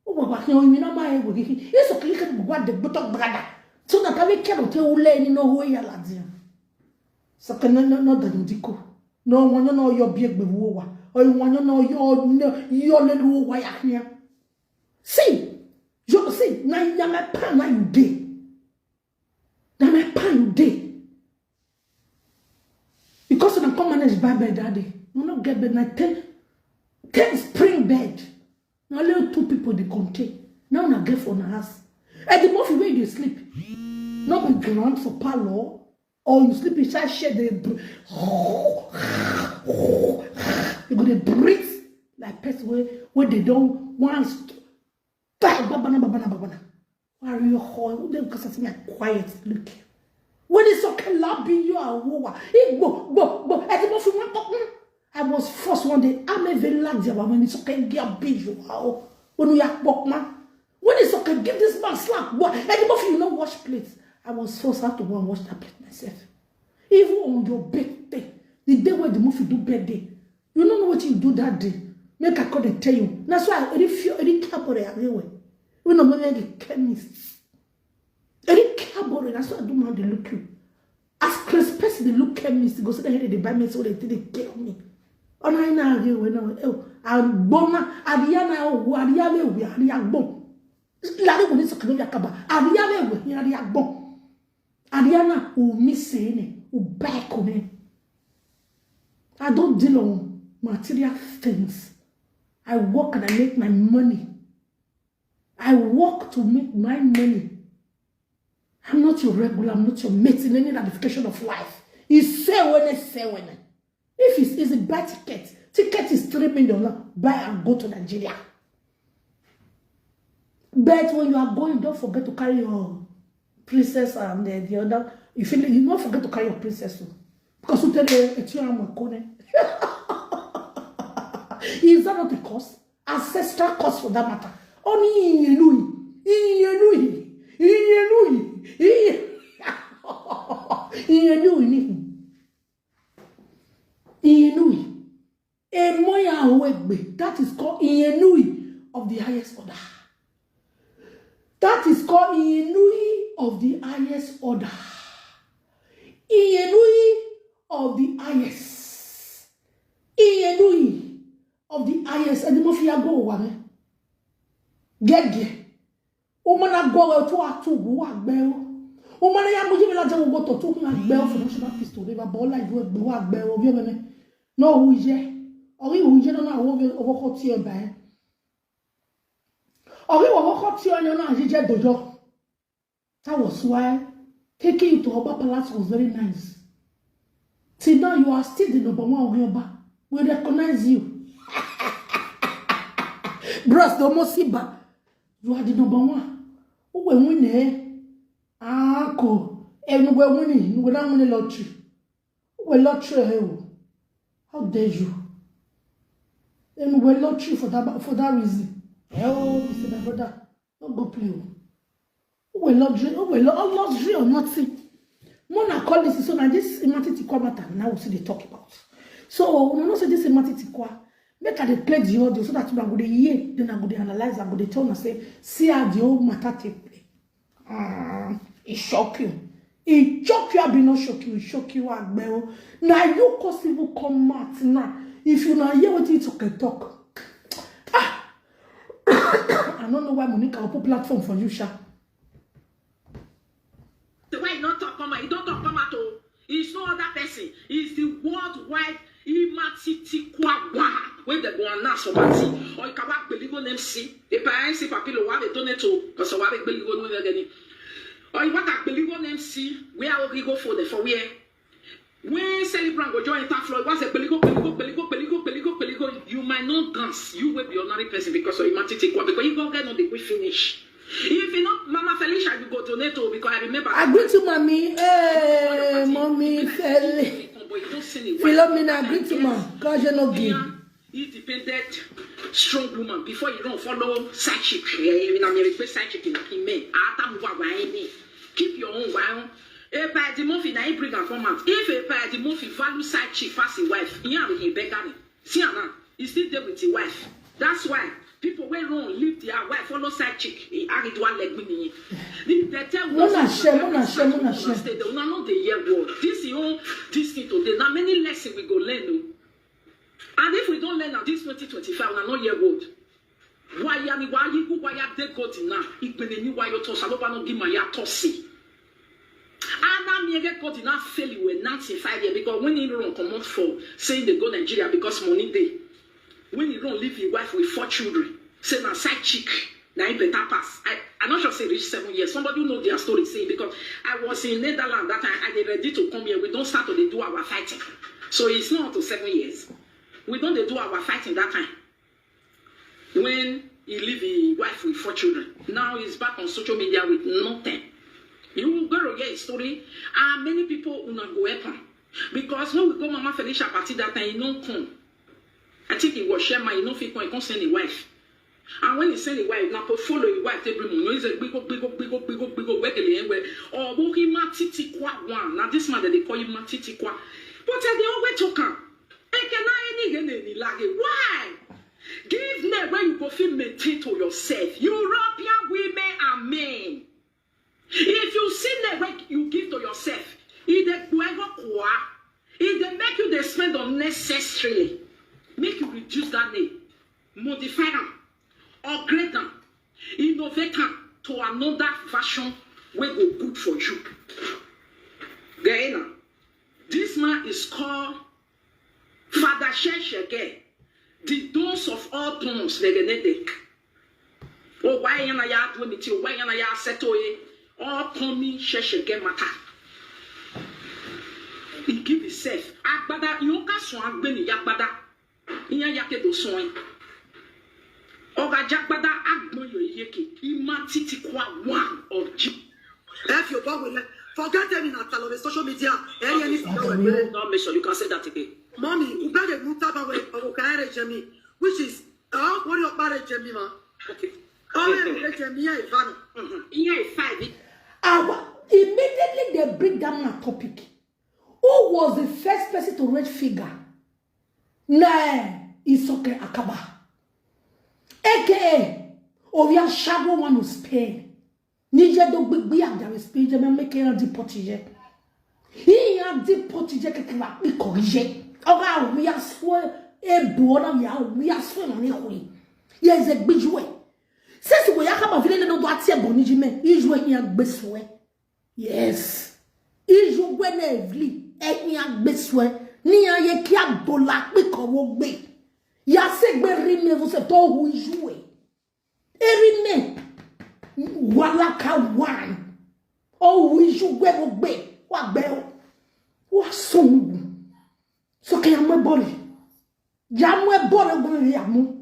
O baba ke o mi na ma e we ki. E so ki ke gwa de buto brada. So na ka we ke no te ule ni no ho ya la dia. So ke no no no da ni diko. No won no yo bi egbe wo wa. O won no yo no yo le lu wa ya hia. See, you see, na ya me pa na you dey. Na me pa you dey. Because una come manage buy bed that day. You no get bed na ten, ten spring bed. Na only two people dey contain. Now una get for una house. And the Murphy wey you dey sleep, no be ground for parlour or you sleep inside shed dey br- you go dey breathe like person wey wey dey don once babana babana babana. Why are you hawing? Who dem cause me a quiet look? When it's okay, labi you are wowa. Igbo, gbo, gbo. Ẹ ti mo fi wọn kọ. I was forced one day. I'm a very large yaba when it's okay, get big you are. When we are pop man. When it's okay, give this man slap. What? Ẹ ti mo fi you no wash plates. I was forced out to go and wash that plate myself. Even on your birthday, the day where the Murphy do birthday, you no know what you do that day. Make I come and tell you. That's why I really feel any trouble I will. We no make the chemist. Any trouble, that's why I do man they look you. As Chris person they look chemist, go say they dey buy me so they think they kill me. Ona ina age we na e o agbona ariana o ariawe we ariagbon. Lare wo ni so kino yakaba. Ariawe we ni ariagbon. Ariana o mi se ne o back on. I don't deal on material things. I work and I make my money. I work to make my money. I'm not your regular, I'm not your mate in any ramification of life. He say when I say when I. If it's easy, buy ticket. Ticket is three million now. Buy and go to Nigeria. But when you are going, don't forget to carry your princess and uh, the other. You feel you don't forget to carry your princess. Oh. Because you tell the Etienne Mokone. Is that not the cause? Ancestral cause for that matter. Only in Yenui. In Yenui. In Yenui. In Yenui. Inui. Emoya Awegbe. That is called Inui of the highest order. That is called Inui of the highest order. Inui of the highest. Inui of the highest. Ẹni mo fi aago wà mí. Gẹ́gẹ́. Umana gwa tu atu gwa gbeo. Umana ya muji mela jawu go to tu gwa gbeo for national pistol. They were bola you gbe wa gbeo vio meme. No huije. Ori huije no na wo vio owo ko ti e ba e. Ori owo ko ti e no na jije dojo. That was why taking you to Oba Palace was very nice. Till now you are still the number one Oba. We recognize you. Bros, the Mosiba. You are the number one. Who will win eh? Ah, ko. And who will win it? Who will not win the lottery? Who will lottery eh? How dare you? And who will lottery for that for that reason? Oh, Mister My brother, don't go play. Oh. Who will lottery? Who will lo- lottery or nothing? Mona call this so now this Imati Tikwa matter now we see they talk about. So we know say this Imati Tikwa. Make I dey play the audio so that una go dey hear, then I go dey analyze, I go dey tell una say, see how the whole matter take play. Ah, e shock you. E shock you, I be not shock you, e shock you, Agbero. Now you cause people come out now. If you now hear what you can talk. Ah, I don't know why Monica will put platform for you, Sha. The way you not talk come out, you don't talk come out. Oh. It's no other person. It's the worldwide Imati Tikwawa. When they go announce for Mati. Or you can work Beligo name C. If I see Papilo, why they donate to? Because why they Beligo no get any. Or you want a Beligo name C. Where are we go for the for where? When celebrant go join town floor, was a Beligo, Beligo, Beligo, Beligo, Beligo, Beligo. You might not dance. You will be ordinary person because of Imati Tikwa. Because you go get no the quick finish. If you know Mama Felicia, you go donate to because I remember. I greet you, mommy. Hey, mommy Feli. Philomena, I greet you, ma. Cause you no give. Independent, strong woman. Before you don't follow side chick, eh, you know, me respect side chick in me. Atamu wa wa ene. Keep your own wa. If I the movie na he bring am come out. If if I the movie value side chick pass his wife, he and he beggar me. See am now. He still dey with his wife. That's why people wey run leave their wife follow side chick. He add it one leg me. If they tell Mona share, Mona share, Mona share. Una no dey hear word. This is own this thing today. Now many lessons we go learn o. And if we don't learn am this twenty twenty-five, una no hear word. Waya ni waya igu waya de God na. Igbene ni wayo to saloba no gi maya to si. Ana mi ege God na fail we ninety-five years because when he run comot for saying they go Nigeria because money dey. When he run leave his wife with four children, say na side chick, na he better pass. I, I'm not sure say reach seven years. Somebody who know their story say because I was in Netherlands that time. I dey ready to come here. We don't start to dey do our fighting. So it's not up to seven years. We don't dey do our fighting that time. When he leave his wife with four children, now he's back on social media with nothing. You go to hear his story, and many people una go help am. Because when we go Mama Felicia party that time, he no come. I think he was chairman, he no fit come, he come send his wife. And when he send his wife, na portfolio his wife take bring money. He say, bigo, bigo, bigo, bigo, bigo, where can he anywhere? Oh, but he ma titi kwa one. Now this man that they call him ma titi kwa. But I dey always talk am. Ekena any gene ni lage. Why? Give name where you go fit maintain to yourself. European women and men. If you see name where you give to yourself, e dey kuego kwa. E dey make you dey spend unnecessarily. Make you reduce that name. Modify am. Upgrade am. Innovate am to another version wey go good for you. Gehenna. This man is called Father Sheshege, the dons of all dons, Legenede. Oh, why yana ya do me too? Why yana ya settle it? All coming sheshe get matter. He give himself. Agbada, you can swan gbeni yagbada. Iya yake do swan. Oga jagbada agbon yo yeke. Ima titi kwa one of G. If you go with, forget them in a, on the social media. Any, any, don't make sure you can say that again. Mommy, you better move that way. Or can I reach me? Which is, oh, what do you about reach me, ma? Okay. Oh, yeah, reach me, yeah, Ivano. Iya five. Awa, immediately they bring down my topic. Who was the first person to raise finger? Na Isoke Akaba, A K A Oya Shago one of Spain. Nije do gbigbi agare Spain je me make ya deport je. Iya deport je ke kira iko je. Oga Oya swe e bo na ya Oya swe na ni hui. Ye ze gbijwe. Sisi we ya kama vile no do atie bo ni jime. Ijwe iya gbeswe. Yes. Ijugwe na evli, ehin agbeswe, ni aye ki adola pe ko wo gbe. Ya se gbe ri me vo se to hu ijue. Eri me, wala ka wan. O hu ijugwe wo gbe, wa gbe o. Wa so ngu. So ke ya mo bori. Ya mo bori gun ya mo.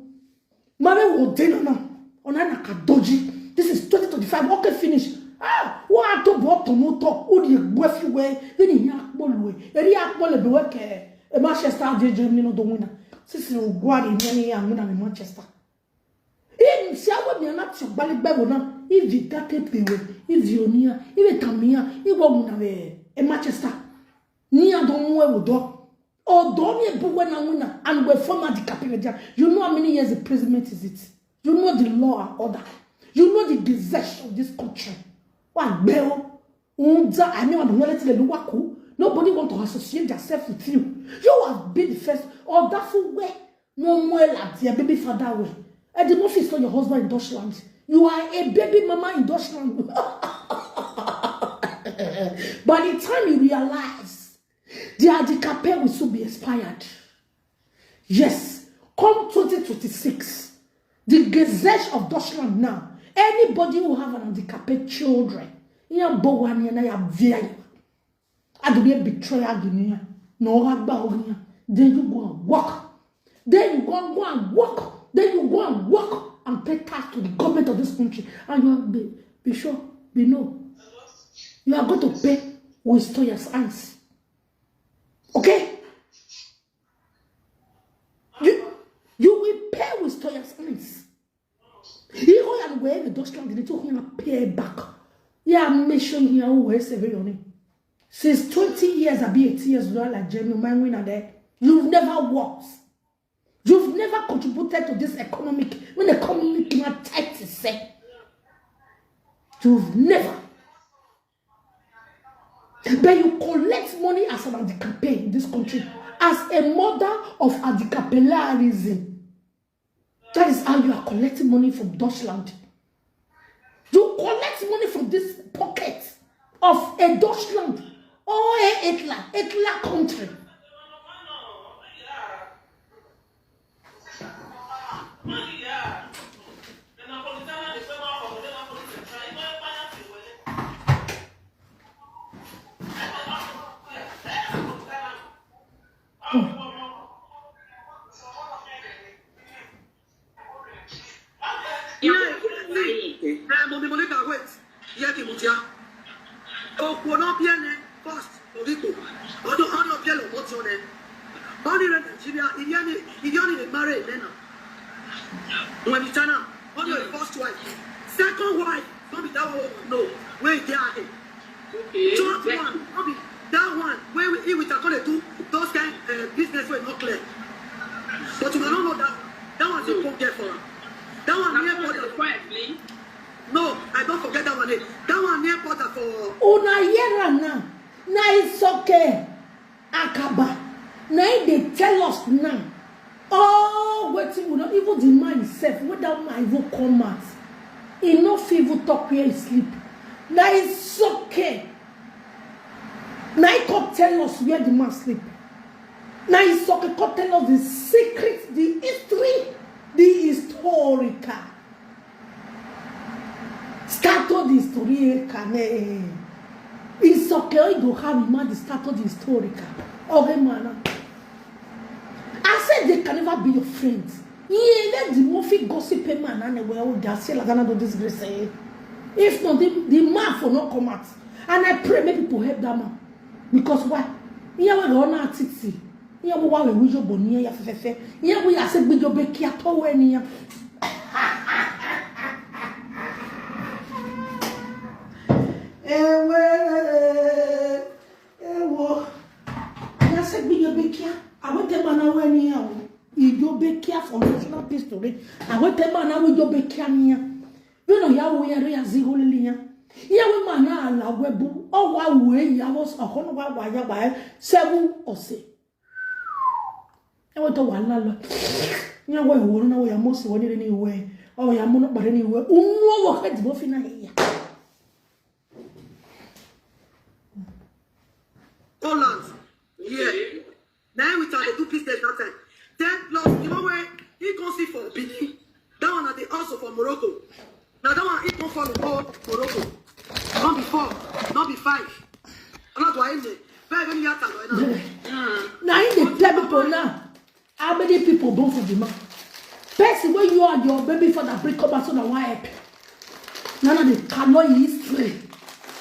Mame wo de no no. Ona na ka doji. This is twenty twenty-five. Okay, finish. Ah, wa to bo to mo to. O di egbe fi we. Eri ya po lu e. Eri ya po le be we ke. E Manchester je je ni no do wina. Sisi o gwa ri ni ya wina ni Manchester. Im si awe mi na ti gbali gbe wo na. Ivi gate pe we. Ivi onia. Ivi tamia. Iwo wina we. E Manchester. Ni ya do mu e wo do. Although me buwe na wina and we former the Kapereja, you know how many years imprisonment is it? You know the law and order. You know the gazette of this country. Wa gbe o. Unza, I mean, I'm not letting the Luwaku. Nobody want to associate themselves with you. You have been the first. Or that for where no more like your baby father way. Eddie Murphy is not your husband in Dutchland. You are a baby mama in Dutchland. By the time you realize the handicapé will soon be expired. Yes, come twenty twenty-six, the gazette of Dutchland now. Anybody who have an handicapé children, ya bo wa ni na ya via. I do be betrayal dunia. No agba onia. Then you go and work. Then you go and go and work. Then you go and work and pay tax to the government of this country. And you have be, be sure, be know. You are going to pay with Toya's hands. Okay? You, you will pay with Toya's hands. He go and where the Dutchland did to him pay back. Yeah, I'm mentioning here who is seven on it. Since twenty years, I be eighteen years old, like Jeremy, my winner there. You've never worked. You've never contributed to this economic. When economic not tight, to say. You've never. But you collect money as an handicapé in this country. As a mother of handicapelarism. That is how you are collecting money from Dutchland. You collect money from this pocket of a Dutchland or a Hitler, Hitler country. Mommy Monica, wait. Here ki mutia. Okwo no piene first. Origbo. Odo odo pielo motione. Only in Nigeria, if you only if you only marry men. When you turn up, only the first wife. Second wife, don't be that one. No. Where they are. Okay. Third one, no be that one. Where we if we can call it do those kind uh, business were not clear. But you don't know that. That one you go get for her. That one near border. Quietly. No, I don't forget that one. Eh. That one near border for. Una yera na, na Isoke Akaba. Na him dey tell us now. Oh, wetin we no even the man himself, when that man even come out, he no fit even talk where he sleep. Na Isoke. Na he come tell us where the man sleep. Na Isoke come tell us the secret, the history, the historical. Started the story, can, eh, it's okay, you don't have man that started the story, ka. Okay, man. I said they can never be your friends. Yeah, let the movie gossip a man and well, they say like another disgrace. Eh. If not, the, the man for not come out. And I pray make people help that man. Because why? Yeah, we go on our titty. Yeah, we want we wijo boni ya fefefe. Yeah, we are said we go be kia to when ya. Ewe, ewo. Ya said we go be kia. I want them man away ni ya. Ijo be kia for national peace today. I want them man away jo be kia ni ya. You know ya we are ya zigo lili ya. Ya we man na la we bu. O wa we ya was a hono wa wa ya wa. Seven or say. Ẹ wọ́n tọ́ wàhálà lọ. Ní ọwọ́ ìwòrán náà, ọ̀yà mọ́sí wọ́n nílé ní ìwé. Ọ̀yà mọ́nà pàdé ní ìwé. Òun ọwọ́ fẹ́ dìbò fi náà yà. Holland. Yeah. Now we try to do business that time. Then plus the one where he can see for Benin. That one at the also for Morocco. Now that one he can follow go Morocco. Not be four, not be five. I'm not doing it. Very, very hard to Now in the tell people now. How many people born for the man? Person when you are your baby father bring come out so that why help? None of the cannot history.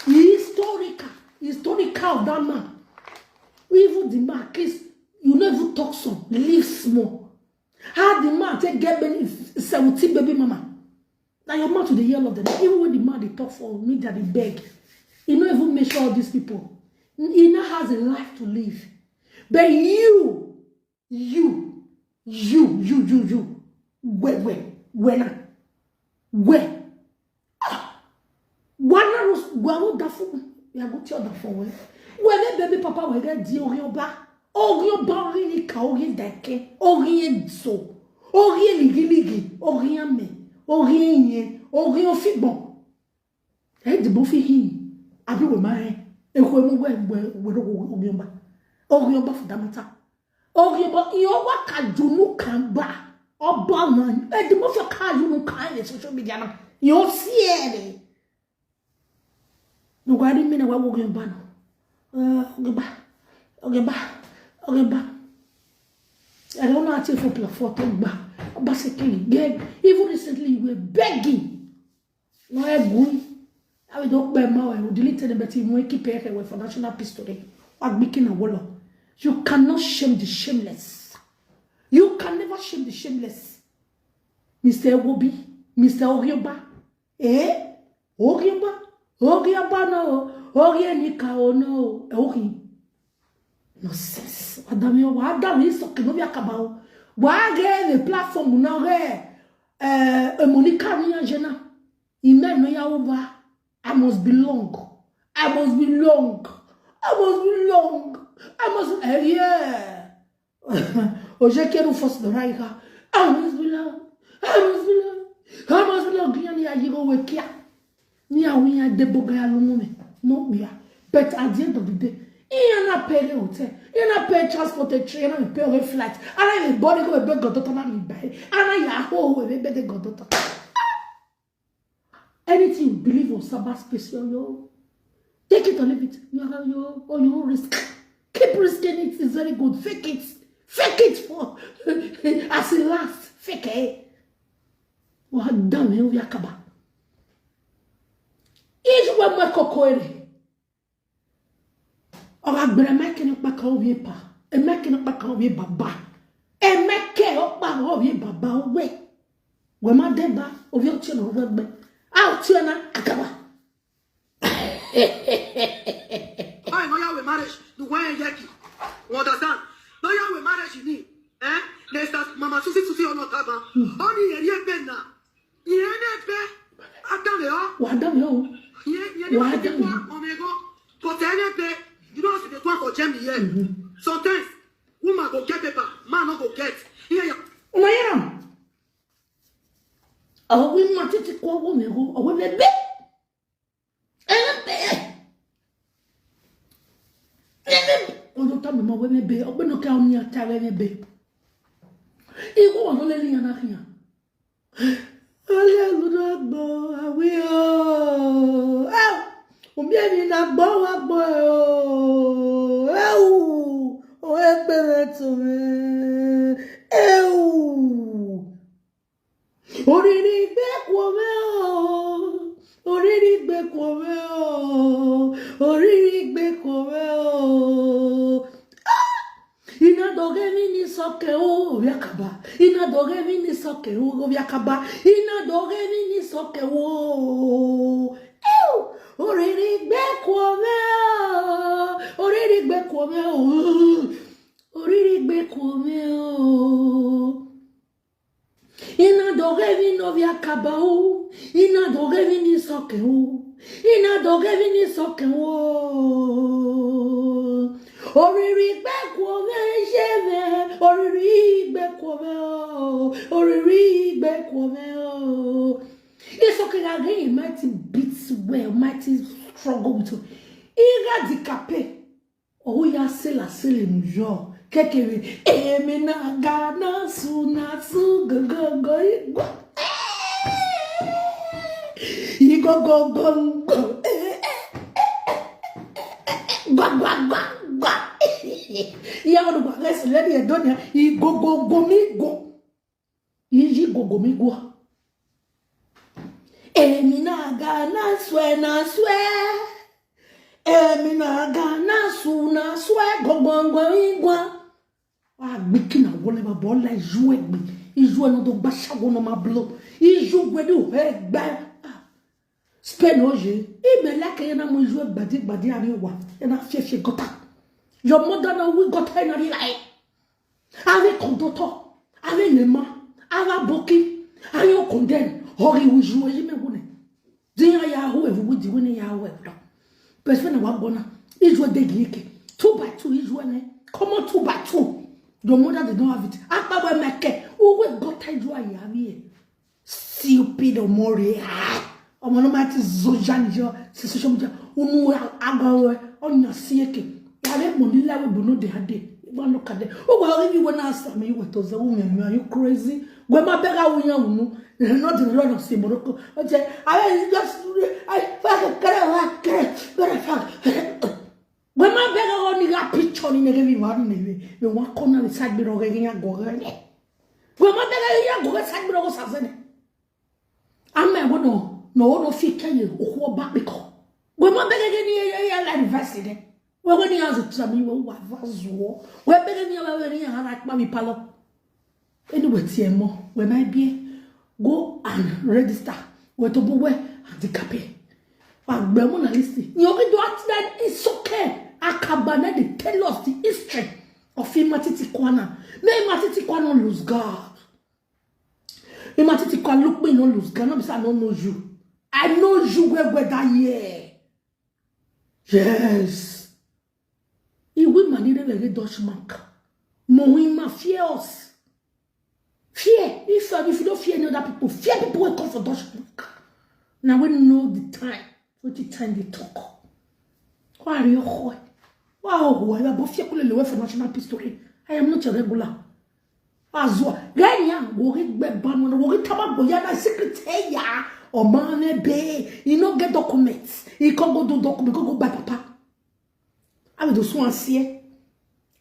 Historical. Historical of that man. Even the man, at least, you never talk some. Leave small. How the man take get many seventeen baby mama? Now your mouth to the yell of them. Even when the man they talk for me that they beg, he not even make sure all these people. He now has a life to live. But you, you, you, you, you, you, where, where, where now? Where? Ah! Where now? Where would that for? We are going to tell that for where? Where the baby papa will get the Orioba? Orioba, Orinika, Orienteke, Orienso, Orienigiligi, Oriame, Orienye, Orienfigbon. Ẹ dìbò fi hìn àbí wò máa ẹ ẹ kó ẹ mú wẹ wẹ wẹ lọ́wọ́ Orioba. Orioba for that matter. Orioba, ìyẹn wá kàdùnú kan bá ọba ọmọ ẹ dìbò fi kàdùnú kan ẹ social media náà. Ìyẹn ó sí ẹ rẹ. Nùgbà rí mi náà wá wọ Orioba náà. Orioba, Orioba, Orioba. I don't know how to for platform to gba. Ọba ṣe kí ni? Even recently, you were begging. No, I agree. I will don't bear my will delete it, but you won't keep it away for national peace today. What making a wall? You cannot shame the shameless. You can never shame the shameless. Mister Wobi, Mister Orioba, eh? Orioba, Orioba no, Orienika o no, Ori. Nonsense. Adam yo, Adam is talking of Yakabao. Why get the platform now? Eh, Monica Jena. Ime no ya over. I must belong. I must belong. I must belong. I must, eh, yeah. Oje quero fosse do Raiga. I must belong. I must belong. I must belong. Gini ya yigo wekia. Ni awi ya deboga ya lumu me. No, we are. But at the end of the day, he na pay the hotel. He na pay transport, a train, and pay a flight. And I body go a beg God daughter na me buy. And I ya ho we beg God daughter. Anything you believe on Sabbath space, yo, yo. Take it or leave it. You are your or your own risk. Keep risking it. It's very good. Fake it. Fake it for as it lasts. Fake it. Wa dam he wi akaba. Iju we mwe koko ere. Ọ̀rọ̀ àgbẹ̀rẹ̀ mẹ́kẹ́ nípa kan òwe pa. Ẹ̀mẹ́kẹ́ nípa kan òwe bàbá. Ẹ̀mẹ́kẹ́ ọ̀pá òwe bàbá òwe. Wẹ̀ má dẹ́gba òwe ọtí ọ̀nà ọ̀rọ̀ gbẹ. A ọtí ọ̀nà àkàbà. Why no yawe marriage? The way yeki. You understand? No yawe marriage ni. Eh? Next time, Mama Susie Susie ono taba. Oni yeri ebe na. Yene be. Adam yo. Wà á dá mi lọ́wọ́. Ye ye ni Why wa ti don't kwa omego. But any be. You know the one for Jemmy here. Sometimes woman go get paper, man no go get. Yeah, yeah. Una yẹn nà. Àwọn wí mọ títí kó owó mi ro ọ̀wé mi bẹ́. Ẹ ń bẹ́. Ẹ ń bẹ́. Ọjọ́ tá mi mọ ọ̀wé mi bẹ́. Ọgbẹ́ náà kí àwọn ní ata rẹ̀ mi bẹ́. Ìwọ wọn ló lé ní yàrá fi hàn. Ole ludo gbo awi o. Eh, umie mi na gbo wa gbo o. Eh, o egbe me to me. Eh, oriri gbe kuome o. Oriri gbe kuome o. Oriri gbe kuome o. Ina doge vini soke o viakaba. Ina doge vini soke o viakaba. Ina doge vini soke o. Ew! Oriri gbe kuome o. Oriri gbe kuome o. Oriri gbe kuome o. Ina doge vini viakaba o. Ina doge vini soke o. Ina doge vini soke o. Oriri gbe kuome jeve. Oriri gbe kuome o. Oriri gbe kuome o. It's okay, again, you might beat well, might struggle with you. Iga di kape. Oh, ya sela sele mujo. Kekere. Eme na ga na su na su go go go igwa. Igo go go go. Gwa gwa gwa gwa. Ya go gwa. Let's let it done. Igo go go mi go. Iji gogo mi gwa. Emi na ga na swe na swe. Emi na ga na su na swe gogo gwa igwa. Wa gbiki na wole ba bola ijue gbe. Ijue no do gbashawo no ma blo. Ijue gbe du he gba. Spain oje. Ibe like na mo ijue gbadi gbadi ani wa. Na fie fie gota. Your mother na we gota na ri lai. Ave conductor, ave lema, ave boki, ave condemn, hori uju eji me wune. Dinya ya hu evu widi wune ya hu evu. Best friend wa bona. Ijue de gike. Two by two ijue ne. Come on, two by two. Your mother did not have it. Akpa we meke. Uwe gota ijue ya vie. Stupid omori. Ah. Ọmọ no ma ti zoja ni jo. Si social media. Unu agawe. Onya sieke. Yale mo ni lawe bono de ade. Wa no kade. O wa ri mi we na sa mi we to ze u me. Are you crazy? We ma bega u yan unu. Not the Lord of Simoroko. O je, I just, I fuck kere wa kere. Kere fuck. We ma bega o ni ga picture ni nege mi wa ni nege. We wa kona le side biro ge ya go ge. We ma bega ya go ge side biro go sa se ne. Ame wo no, no wo no fi ke ye o ba pe ko. We ma bega ge ni ya ya la university de. We we ni ya zo tsa mi we wa va zo. We bega ni ya we ni ya ha na pa mi palo. Anyway, T M O, we might be go and register. We to bo we and the kape. Wa gbe mo na list. You can do it that it's okay. Akaba na dey tell us the history of Imatiti Kwana. Me Imatiti Kwana lose God. Imatiti Kwana look me no lose God. No be say I no know you. I know you well well that year. Yes. Iwe manire wege Dutch mark. Mohima fear us. Fear. If, uh, if you don't fear any other people, fear people will come for Dutch mark. Now we know the time. What the time they talk. Why are you hoi? Why are you hoi? But fear kule lewe for national history. I am not a regular. Azua. Ganya. Wori gbe banu. Wori tama boya na secretary. Omane be. He no get documents. He can't go do document. Go go buy papa. I will do so and see.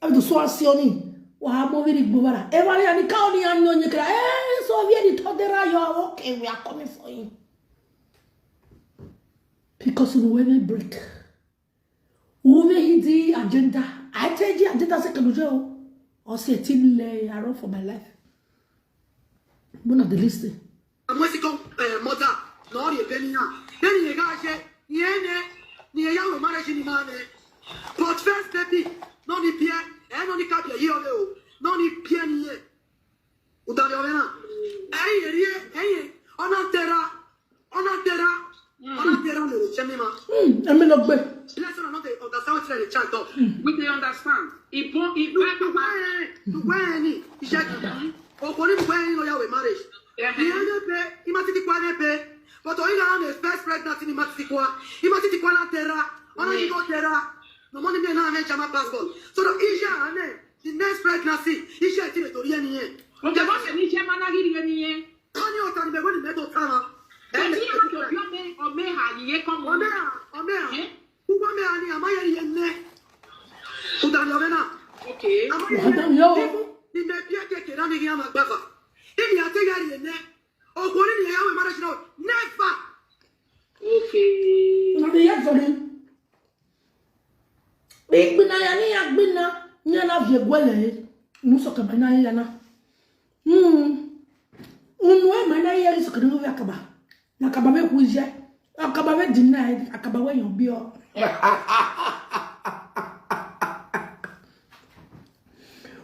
I will do so and see on him. Wa mo viri gbuvara. Everybody and the county and no nyekra. Eh, so we the todera you are okay. We are coming for him. Because we will break. We will hit the agenda. I tell you agenda se kanujo. Or say till I run for my life. One of the list. Amwesiko, eh, mother, no ri ebenia. Then you guys say, yene, ni ya we marriage ni mane. But first baby, no ni pie, eh, no ni kapia yi ole o. No ni pie ni ye. Udari ole na. Eh, ye, ye, eh, ye. Ona tera, ona tera, ona tera le chemi ma. Hmm, emi lo gbe. Let's not understand what the child talk. We dey understand. Ibo, ibo, Dubai, Dubai ni, ije Dubai. Okoni Dubai ni lo ya we marriage. Ni ene pe, Imatiti Kwana pe. But oyi na the first pregnancy ni Imatiti Kwana. Imatiti Kwana tera. Ona ni go tera. No money me na me chama passport. So the ije ane, the next pregnancy, ije ti le tori eni yen. Okay, boss, ni chama na giri eni yen. Kani otani be woni medo tana. Eni ya to bi ome ome ha ni ye komo. Ome ha, ome ha. Uwa me ani ama ye ye ne. Udani ome na. Okay. Ama ye ne. Ni me bi ake ke na ni ama gbava. Eni ate ya ye ne. Ogori ni ya we marriage no. Never. Okay. Na the years of him. Igbina ya ni ya gbina ni ya na vie gwele. Muso kama na ya na. Hmm. Unu e ma na ya iso kama ya kaba. Na kaba be kuje. Akaba be deny. Akaba we yon bio.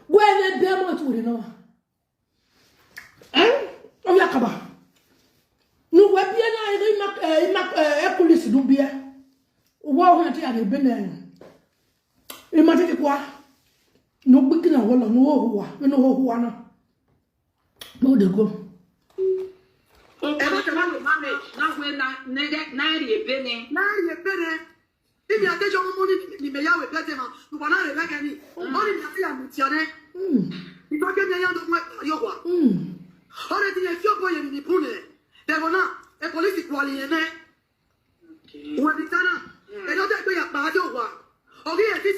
Gwele be mo tu no. Eh? Oya kaba. Nu we bie na ere ima eh, ima eh, ekulisi du bie. Uwa ho ti ade be na. Ima ti kwa. Nu gbiki na wolo nu ho huwa. Nu ho huwa na. No dey go. Ebe te wa no marriage na we na nege na ri ebe ni. Na ri ebe ni. Imi ate jo mo ni ni me ya we bete ma. Nu ba na re beke ni. Oni mi ate ya mu ti ane. Mm. Ni ba ke mi ya ndo mo yo wa. Mm. Ore ti ye fi obo ye ni pune. De bona e police kwali ye ne. Uwe bitana. E no de gbe ya pa ajo wa. Ogi e ti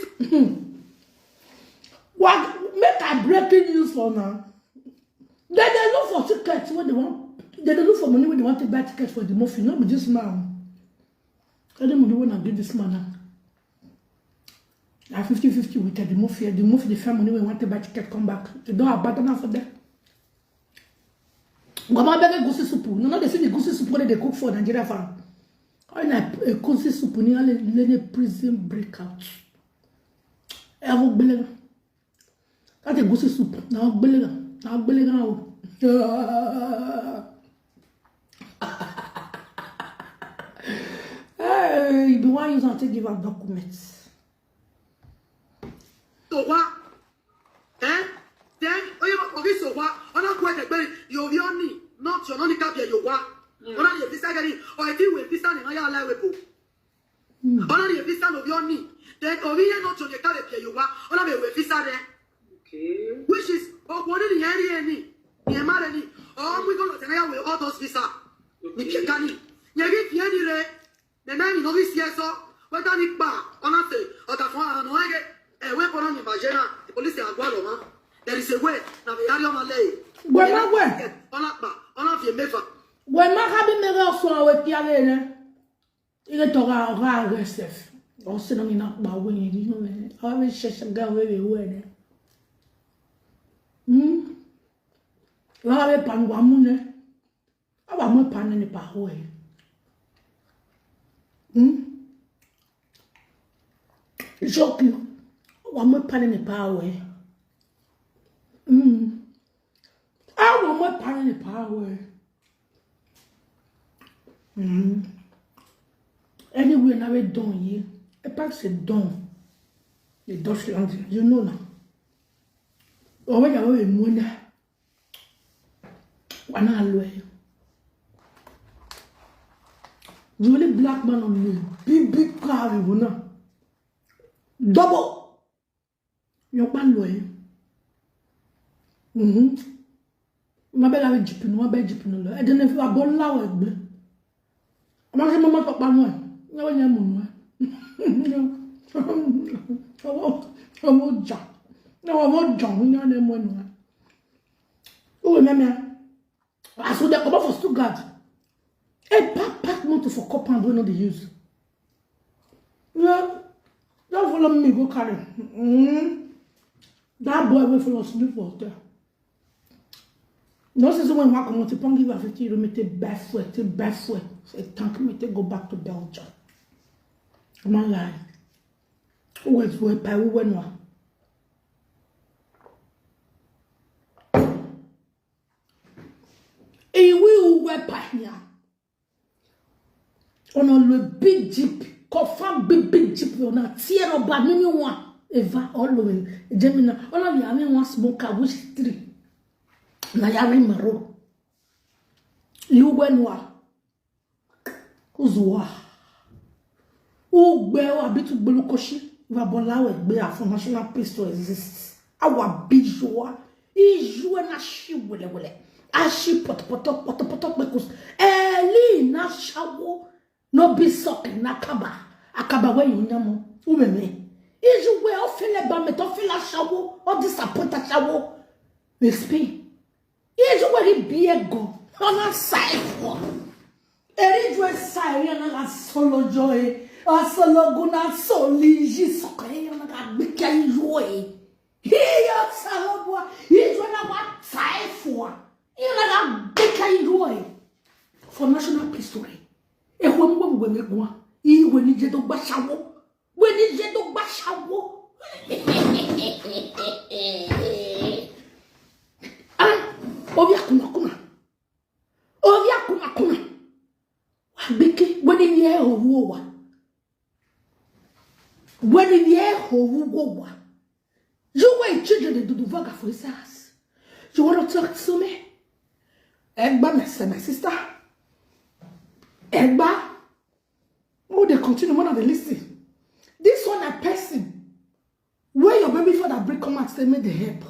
What make I breaking news for now? They dey look for tickets when they want. They dey look for money when they want to buy tickets for the movie. Not with this man. Any money when I give this man now. Na fifty fifty with the movie. The movie, the family when want to buy ticket come back. They don't abandon her for them. Mama beg egusi soup. No, no, they see the egusi soup wey they cook for Nigeria farm. All na egusi soup ni all the prison breakout. Evo gbele. That egusi soup. Na gbele na. Na gbele na o. Hey, you be one use and take give her documents. So what? Eh? Then oye ma ogi so wa ona ko e gbe yo bi oni not your noni ka bi yo wa. Ona ye visa gani o e ti we visa ni ya la we bo. Ona ye visa no bi oni. Then obi ye not your ka bi yo wa. Ona be we visa de. Okay. Which is o ko ni ye ri eni. Ye ma re ni. O mu go lo tena ya we all those visa. Ni ke gani. Ye bi fi eni re. The man in office here so whether ni pa ona say or that one no ege e we pon ni majena the police are gwalo ma there is a way na be yari o ma le. Gwe ma gwe. Ona pa ona fi mefa. Gwe ma ka bi me ga so awe ti ale ne. Ile to ga ga resef. O se no ni na pa we ni no me. Awe shesha ga we we we ne. Hmm. La we pan gwa mu ne. Awa mwe pane ne pa hoe. Hmm? Joki. Awa mwe pane ne pa hoe. Hmm. Awa mwe pane ne pa hoe. Hmm. Anyway, now we done ye. A pack say done. The Dutch land, you know now. Or when you are mona. Wana alwe. The only black man on the big big car we wanna. Double. Your man loy. Mm-hmm. Ma be la we jeep no, ma be jeep no lo. E de ne fi abo la we gbe. Ma se mo mo to pa mo. Ni we nya mo no. Owo, owo ja. Na wa mo ja, ni ne mo no. O we me me. As we dey comot for Stuttgart, a backpack motor for compound wey no dey use. Yeah, just follow me go carry. Mm. That boy wey follow us sleep for hotel. No say when one comot, he come give her fifty euro, make take buy fuel, take buy fuel for a tank, make take go back to Belgium. Come on, lie. Who went to a pie? Who went one? Iwi uwe pahia. Ono le big jeep. Confirm big big jeep. Ona tear up mini one. Eva all the way. Jemina. Ona le ami one small car which three. Na yari maro. You went one. Uzua. Ugbe wa bitu gbolukoshi. Vabolawe gbe afọ national peace to exist. Awa bijoa. Ijue na shi wele wele. ashi potopoto potopoto kpekus. Eli na shawo. No be sock na kaba. Akaba we yunyamo. Umeme. Iju we ofele ba me to feel a shawo. O disappoint a shawo. Respect. Iju we biego. Ona saifo. Eri ju sai na la solo joy. Asolo guna soli ji soke na ga bike joy. Hiyo salobwa. Iju na wa saifo. Ina ga bike joy. For national peace story. Ehwe mgbe mgbe megwa. Iwe ni je do gba shawo. We ni je do gba shawo. Ah, obia kuna kuna. Obia kuna kuna. Wa gbeke, we ni ye owo wa. We ni ye owo wa. You were children dey do the vaga for his house. You want to talk to me? Egba, my, my sister. Egba. Oh, they continue, one of the listen. This one a person. Where your baby father bring come out, say make the help.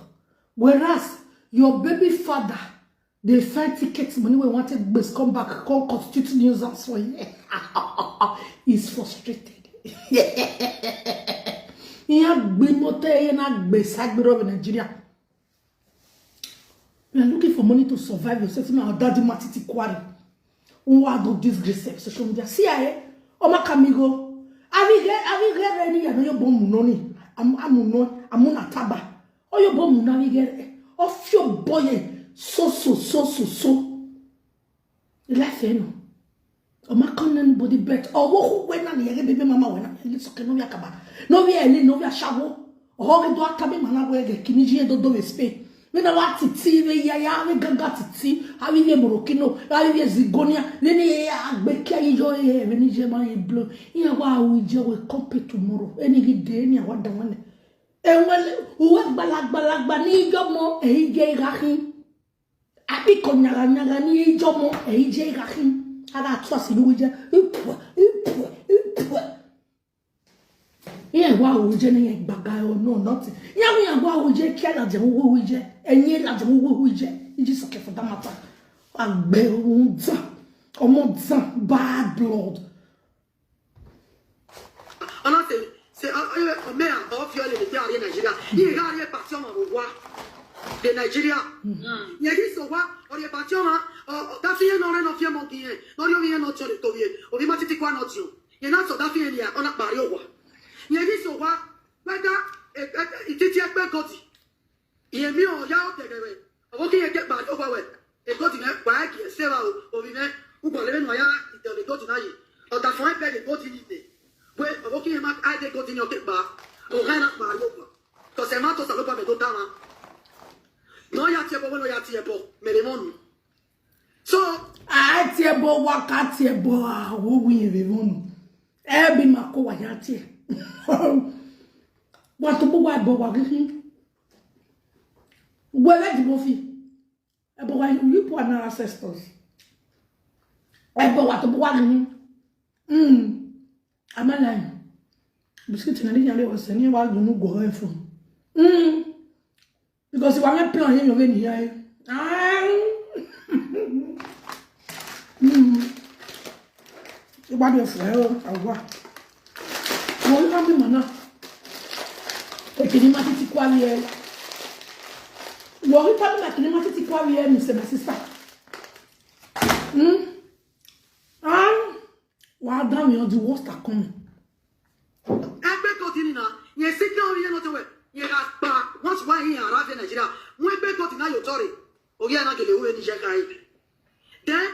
Whereas your baby father, they find tickets, money we wanted base come back, come constitute nuisance for here. He's frustrated. Yeah, be motor, yeah, na be sagbero of Nigeria. We are looking for money to survive yourself. My daddy matiti quarry. Who are do disgrace of social media? See, I, oh my camigo. Have you get, have you get any? I know your bomb money. I'm, I'm no, I'm on a taba. Oh, your bomb money get. Of your boy, so, so, so, so, so. Life, eh, no. Oma come anybody bet. Oh, wo who when na yege baby mama when na. It's okay, no yakaba. No we any, no we ashawo. Oh, we do akabe mana we ge kiniji do do we spe. We na wa titi we ya ya we ganga titi. Awi we morokino. Awi we zigonia. Then ya agbe kia yo ye we ni je ma ye blow. Ya wa we je we compete tomorrow. Any day ni wa da one. E wele uwe gbala gbala gba ni yo mo e je ga hin. Abi ko nyaga nyaga ni ijo mo e ije ga hin. Aga twa si lu je. Ipu ipu ipu. Ye wa o je ni gbaga o no nothing. Ya mi ya wa o je ki ala je wo wo je. Enye la je wo wo je. Iji soke for that matter. Agbe o nza. Omo nza bad blood. Ona se se o me a o fi ole de ari Nigeria. Ye ga ari parti o ma ro wa. De Nigeria. Ye gi so wa o ye parti o ma o da fi ye no re no fi mo gi ye. No ri o mi ye no cho de to ye. O bi ma titi kwa no ti o. Ye na so da fi ye ni a ona pari o wa. Ye gi so wa whether e titi e pe godi. Ye mi o ya o de we. O ki ye ke pari o wa we. E godi ne wa ki e se wa o. O bi ne u bo le no ya ite le godi na yi. O da fo e pe le godi ni de. We o ki ye ma ai de godi ni o ke pa. O ga na pari o wa. To se ma to sa lo pa me do ta ma. No ya ti e bo, no ya ti e bo. Me le mo nu. So, a ti e bo wa ka ti e bo a wo wi e be mo nu. E bi ma ko wa ya ti e. Wa to bo wa bo wa gi hin. Wele di mo fi. E bo wa you poor na ancestors. E bo wa to bo wa gi hin. Mm. Am I lying? Biscuit na ni yale wa se ni wa dunu go e fun. Mm. Because you want plan here, you win here. Ah. Mm. You want your friend, I want. Wọ́n rí fámìlì mọ̀ náà. Èkìní máa títí kú àwí ẹ. Wọ́n rí fámìlì èkìní máa títí kú àwí ẹ, Mister, my sister. Hmm? Ah, wàá dá mi ọdún, what's that coming? Egbe godi ni na. Ye si ke o ye no te we. Ye ga pa. Once wa ye ara de Nigeria. Mo egbe godi na yo tore. O ye na gele we ni je kai. Then,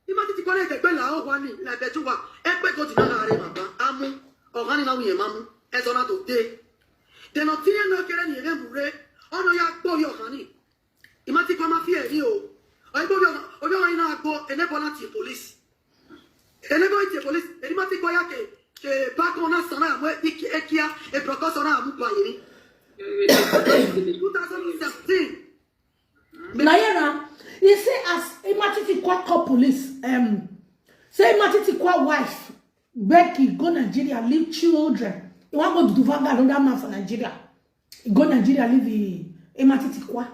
ima titi kole ke pe la o wa ni la be tu wa. Egbe godi na ga re ma ba. Amu. O ga ni na wi ye ma mu. E so na to de. De no ti ye no kere ni ye mu re. Ono ya gbo yo ga ni. Ima ti ko ma fi e ri o. O gbo yo, o yo ina gbo, e ne bo na ti police. E ne bo ti police, e ni ma ti ko ya ke, ke ba ko na sana mo e ki e kia, e broko sana mu ba ye ni. Two thousand seventeen. Na here na, he say as Imati ti call, call police, um, say Imati ti call wife, Becky go Nigeria, leave children. He wan go do vanga another man for Nigeria. He go Nigeria, leave the Imati ti kwa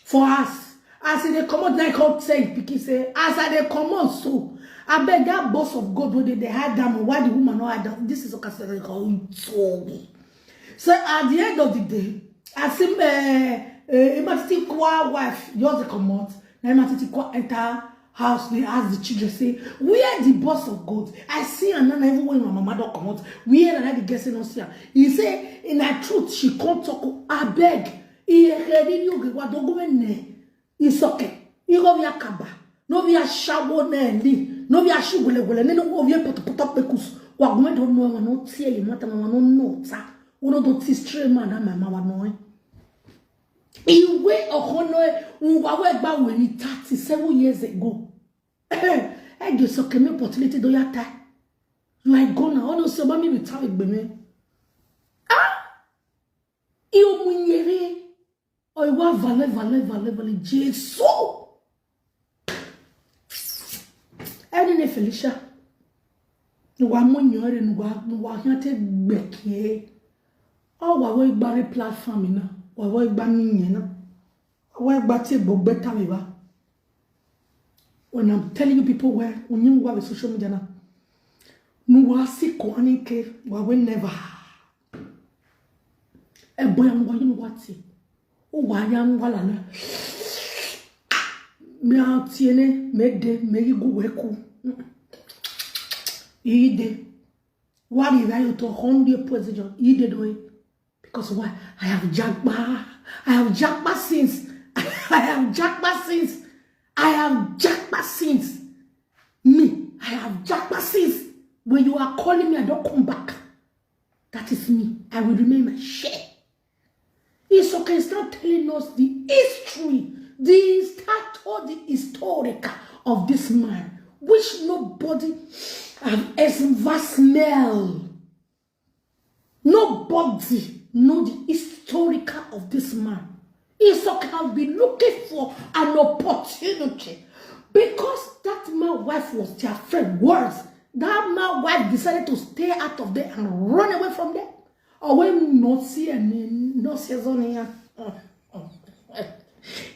for us. As e dey comot, na e come tell him pikin say, "As I dey comot so, abeg, that box of gold wey dey there, hide am o. Why the woman no hide am?" This is Okasere call him tori. So at the end of the day, as him, eh, eh, Imatiti Kwa wife just dey comot, na Imatiti Kwa enter house, dey ask the children say, "Where the box of gold? I see am now, na even when my mama don comot. Where na?" The girl say no see am. He say, "Na truth she come talk o, abeg." Ihe riri oge wa dogo ne. Isoke, igo via kaba, no via shawo ne li, no via shugule gule, ne no via poto poto pekus. Wa gume do no no tie ye mata no no no ta. Uno do ti stray man na mama wa no. Iwe ohono e, uwa we gba we ni thirty-seven years ago. E je soke me opportunity do ya ta. You are gone. Ono so ba mi bi ta gbe me. Ah! Iyo munyere. Oiwa vale, vale, vale, vale, Jesu. Eni ne Felicia. Nuwa mo nyore, nuwa, nuwa hante gbeke. O wa wo igba re platform na. Wa wo igba mi yen na. Wa wo igba ti gbogbo ta mi ba. When I'm telling you people where, when you go on social media now, nuwa si ko ani ke, wa we never. E boya nuwa you know what? O wa ya nuwa la na. Me a tiene, me de, me yi gu we ku. Ide. Wa ri ra yo to hon de position. Ide do e. Because why? I have japa. I have japa since. I have japa since. I have japa since. Me, I have japa since. When you are calling me, I don't come back. That is me. I will remain my share. It's okay. Start telling us the history, the stature, the historical of this man, which nobody have ever smelled. Nobody know the historical of this man. It's okay. I'll be looking for an opportunity because that my wife was their friend. Worse, that my wife decided to stay out of there and run away from there. Or when not see any, no season here.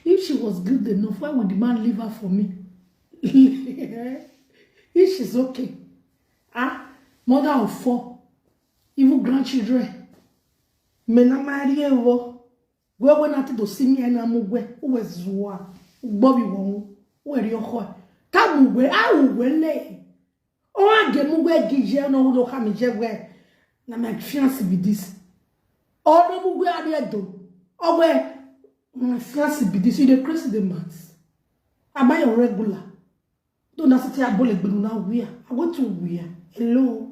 If she was good enough, why would the man leave her for me? If she's okay. Ah, mother of four, even grandchildren. Me na mari evo. Gwe we na ti do si mi ena mu gwe. Uwe zua. Ugbo bi wo. Uwe ri oho. Ta mu gwe, a u gwe le. O a ge mu gwe gi je no u do ka mi je gwe. Na my fiancé be this. O do mu gwe a de do. O gwe, my fiancé be this. You dey crazy the months. Am I your regular? Don't ask me about the now where. I go to where? Hello.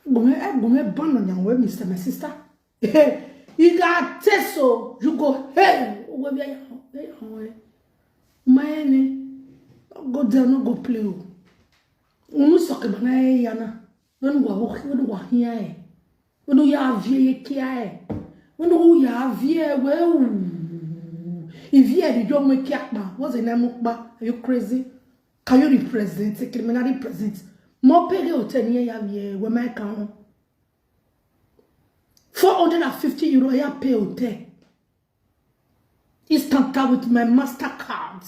Gume, eh, gume, ban on your way, Mister, my sister. Hey, you got test, so you go, hey, where we are, where are we? My enemy, go there, no go play. Oh. Unu soke bana, eh, yana. When we are walking, when we are here, eh. When we are here, eh. When we are here, well, if you are the young man, what's the name of, are you crazy? Can you represent a criminal represent? More pay hotel near ya, where my account. Four hundred and fifty euro, I pay hotel. Instant with my MasterCard.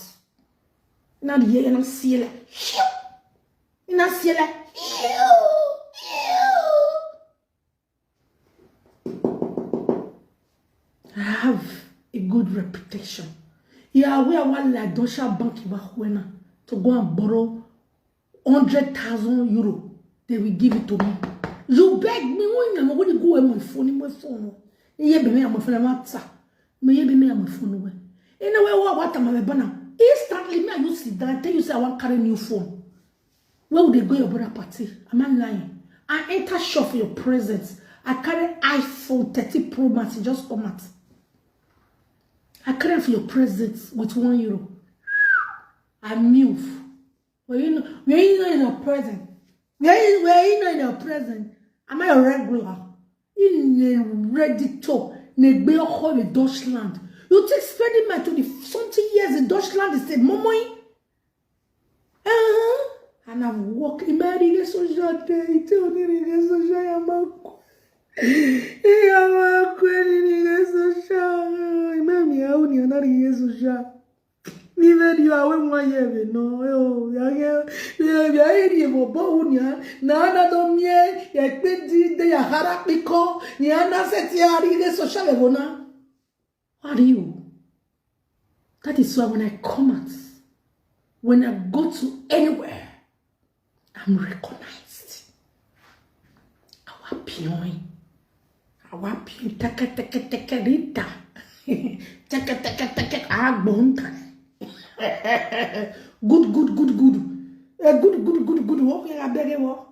Now the year, and I'm seeing like, and I'm seeing like, I have a good reputation. Yeah, where I want like Dosha Bank Iwahwena to go and borrow hundred thousand euro. They will give it to me. You beg me when I'm going to go with my phone, my phone. Yeah, be me, my phone, my WhatsApp. Me, yeah, be me, my phone. Anyway, what, what am I banner? Instantly, me, you sit down, tell you say I want carry new phone. Where would they go your brother party? Am I lying? I enter shop for your presence. I carry iPhone thirty Pro Max, it just come out. I carry am for your presence with one euro. I move. Were you not, were you not in your present? Were you, were you not in your present? Am I a regular? In a ready to negbe in Deutschland. You take spending my twenty something years in Deutschland is a momoi. Uh-huh. And I've worked in my relationship. It's only relationship. I'm a, I'm a relationship. I'm a relationship. Aye, we no, yo, ya, ya, ya, ya, eri mo bo unya, na, na do mie, ya kpe di, de ya hara piko, ya na se ti ari de so shale bona. What are you? That is why when I come out, when I go to anywhere, I'm recognized. Our pioin. Our pioin. Teke, teke, teke, Rita. Teke, teke, teke, agbonta. Good, good, good, good. Eh, good, good, good, good. What we are begging for?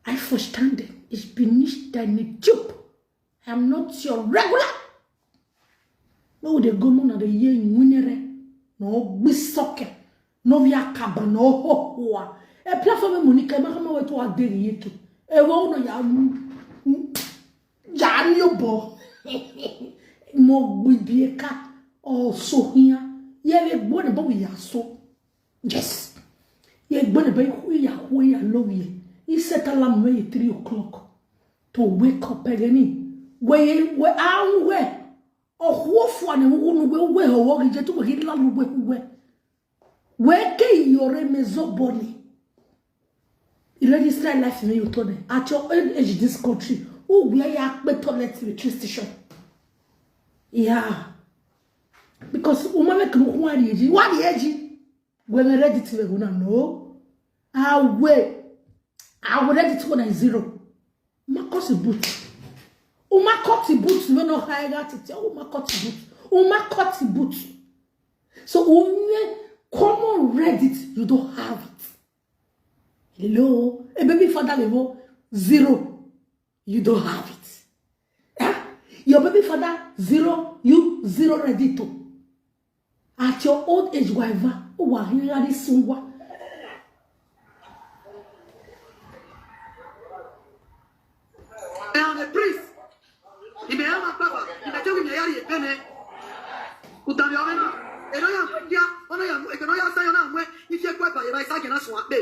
I understand it. It's finished and it chip. I am not your regular. No, they go on the year in winere. No, be socket. No, we are cabin. No, ho, ho. A platform Monica, Mahama, what to a day yeke. A woman, ya, ya, your boy. Mo, we be a cat. Oh, so here. Yeah, we born about we are so. Yes. Ye gbọ́dọ̀ bẹ́ẹ̀ hu ya hu ya lórí yẹ. He set alarm when you three o'clock to wake up again. Where, where, ah, where? Oh, who for an who no where, where, oh, what you do, he love where, where? Where can your maison bonnie? You let this try life me you told at your old age this country. Who we are ya better let the train station. Yeah. Because woman make no who are the age. What the age? When I ready to go now, no. I wait. I will ready to go na zero. Uma cut the boot. Uma cut the boot. We no high that it. Uma cut the boot. Uma cut the boot. So when common ready, you don't have it. Hello, a baby father level zero. You don't have it. Eh? Your baby father zero, you zero ready to. At your old age, whatever, who are here this soon? I am a priest. Ime ya makpaba, ime te ime ya ri ebene. Utami ome na. Eno ya mwe kia, ono ya mwe, eno ya sayo na mwe, ifi ekwe ba, eba isa gena swa pe.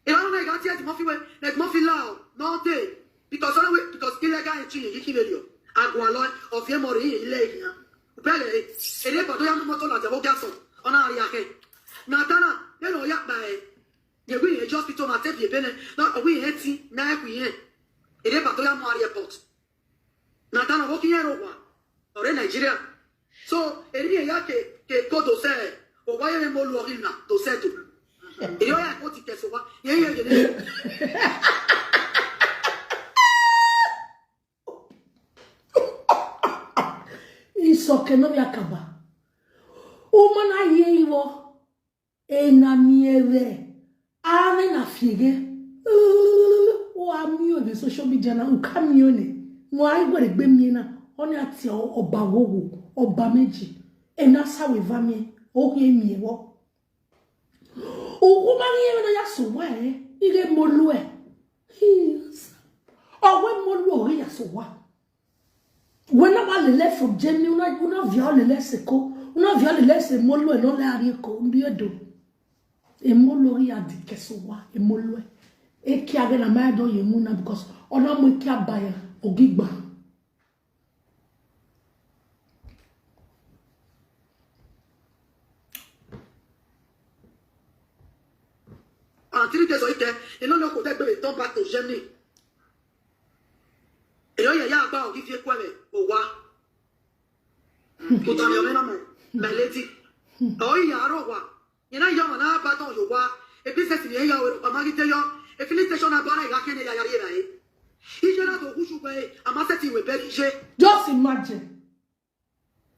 Eba ono na igati eti mo fi we, na mo fi lao, no day. Because ono we, because ile ga echi yi ki velio. Agwa lo, ofie mori ile ya. Upele, ere ba do ya mo to la jabo gaso. Ona ari ake. Na tana, eno ya ba e. Ye wi e just pito ma te bi ebene. Na wi e ti, na e ku ye. Ere ba do ya mo ari airport. Na tana wo ki ye ro wa. Ore Nigeria. So, eri ye ya ke, ke ko do se. O wa ye mo lo ri na, do se to. Eri o ya ko ti ke so wa. Ye, ye, ye, ye. Isoke no ya kaba. Uma na ye iwo. Ena mieve. Ave na fiege. O amio de social media na ukamio ne. Mo ai gwere gbe mi na. Oni ati o- oba wowo, oba meji. Ena sawe va mi. O ye mi ewo. Ugu ma ni eve na ya so wa e. Ige mo lu e. Yes. Owe mo lu ori ya so wa. When I want the left from Germany, una una via the left se ko, una via the left se mo lu e no le ari ko ndi edo. E mo lu ori adi keso wa, e mo lu e. E ki age na ma do ye mu na because ona mo ki abaya ogigba. And three days oite, you no know could that baby turn back to Germany. You know, yeah, yeah, about if you kwame, or what? Put on your man, my lady. Oh, yeah, I don't want. You know, you're an abaton, you wa. A business in your, a market, your, a filling station, a bar, I can't, I can't. If you're not a who should buy, I must set you a very j. Just imagine.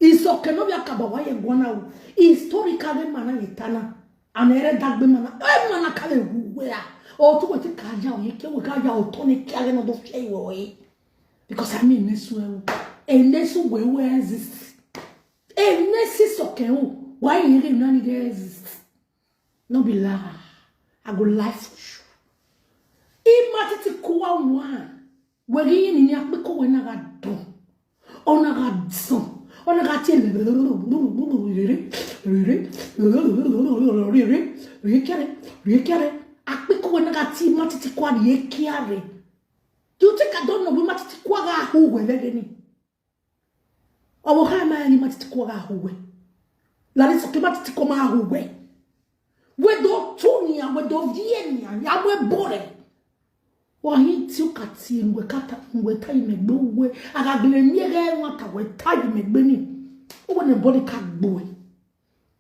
Isoke no bia kaba wa ye gwana o. Historical de mana ye tana. Anere dagbe mana. E mana kale huwe a. O tu wete kaja o ye ke we kaja o to ne ke ale no do fie wo e. Because I mean nesu e. E nesu we we exist. E nesi soke o. Why you really not need exist? No be lie. I go lie for you. Imatiti kuwa wa. Wegi ni ni akpiko we na ga don. Ona ga don. Ona ga ti rere rere rere rere kere rere kere. Akpiko we na ga ti matiti kwa ye kiare. You think I don't know we matiti kwa ga hu we vegeni. Owo ha ma ni matiti kwa ga hu we. Larissa, ke ma titi ko ma hu we. We do to ni a, we do vie ni a, ya we bore. Wa hin ti o ka ti ngwe kata, ngwe ta yi megbe we. Aga gele mi ga wa ta we ta yi megbe ni. O we ne body ka gbo e.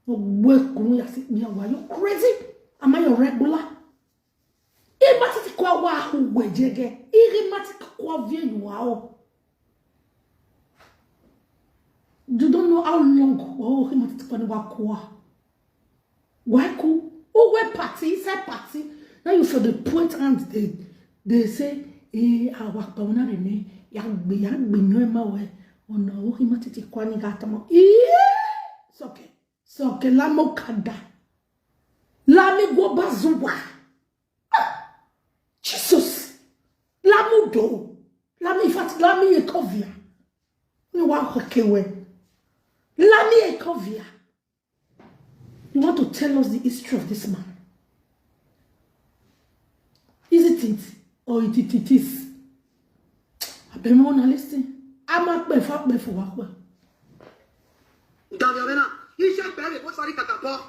O we kunu ya si mi a wa, you crazy? Am I your regular? E ma titi ko wa hu we jege. E ma titi ko vie you are. You don't know how long. Oh, he ma titi ko ni wa ko. Why ku? Who wear party? Inside party. Now you for the point and they they say, eh, our pawuna rene. Ya gbe, ya gbe nyo ma we. Oh no, he ma titi ko ni ga tamo. Yeah. It's okay. It's okay. La mo kada. La mi go bazuwa. Ah, Jesus. La mu do. La mi fat. La mi ekovia. Ni wa hokewe. La mi ekovia. You want to tell us the history of this man? Is it it? Or it, it, it is? I bet me wanna listen. I'm a pay for, pay for what? Daniel Mena, he said, "Baby, what's for the catapult?"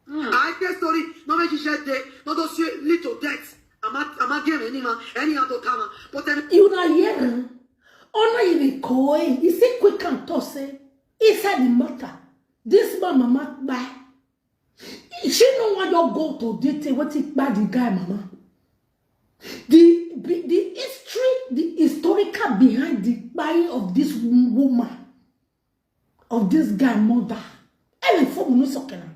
I tell story, no make you share day, no do see little death. I'm not, I'm not giving any man, any other time. But then you na hear, ona you dey call, you see quick and toss, eh? Inside the matter, this man mama buy. She no want to go to detail what he buy the guy mama. The, the, the history, the historical behind the buying of this woman, of this guy mother. Every phone no so can.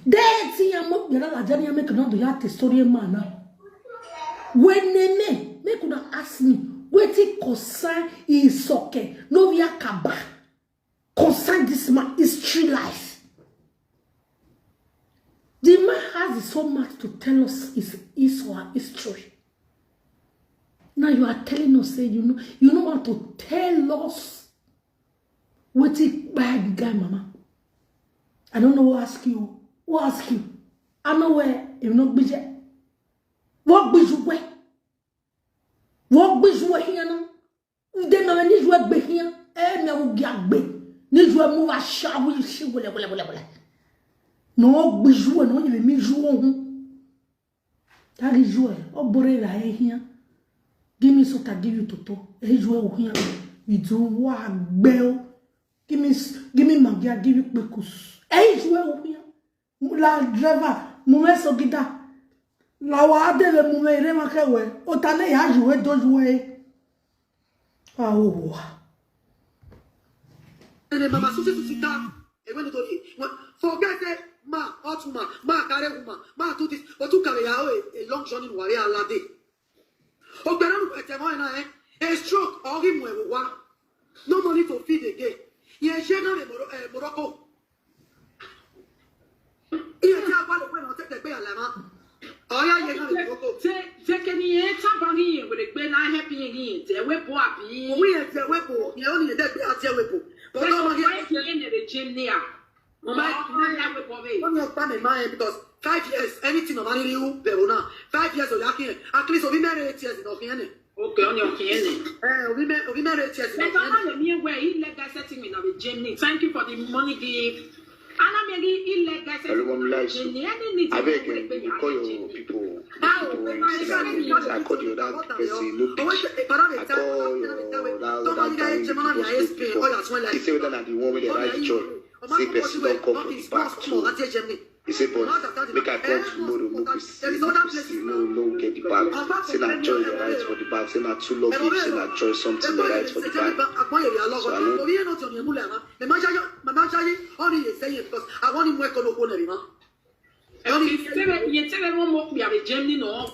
There ti ya mo gbera la jani ya make no do ya te story man na. When name, make una ask me wetin concern Isoke no via kaba. Concern this man history life. The man has so much to tell us his, his or her history. Now you are telling us say you know, you know want to tell us wetin buy the guy mama. I don't know who ask you. Who ask you? I know where you no gbije. What gbije where? What gbije where here now? They no ni jwe gbe here. Eh, me wo gi agbe. Ni jwe mu wa sha wi shi wele wele wele wele. No gbije no ni mi ju ohun. That is why. O bore la e here. Give me so I give you toto. E ju o here. We do wa gbe o. Give me s- give me magia, give you pekus. E ju o here. La driver, mume sogida. La wa de le mume ire ma ke we. O ta ne ya ju e do ju e. Ah, oh, oh. Ene mama susi susi ta. E we no to di. Forget say ma hot woman, ma carry woman, ma do this. But you carry your own a, a long journey wari alade. Ogbera nu ete mo na eh. A stroke or him we wa. No money to feed again. Ye je na le Moro- eh, Morocco. Iye ti a ba le pe na tete pe ala ma. Oya ye na le Morocco. Te te ke ni e ta ba ni ye we le pe na help ye ni te we bo abi. Wi ye te we bo, ye o ni de pe a te we bo. But no money. Why ye ne de gym ni a? Mama, no, no, no, no, no, no, because five years, anything of money you Verona. Five years of yakin. At least of married eight years in Okiene. Okay, on your Kiene. Eh, of married eight years in Okiene. But I'm not me where he let that setting me now with Jamie. Thank you for the money gift. And I'm really he let that setting me with Jamie. Any need I beg you, you call your people. How? I call the other person, no. I call your other guy. He say whether na the one wey dey write joy. Say person don come for the back too. He say, but make I come tomorrow, make we see, make we see, no, no get the bag. Say na joy dey write for the bag. Say na two luggage, say na joy something dey write for the bag. So I no.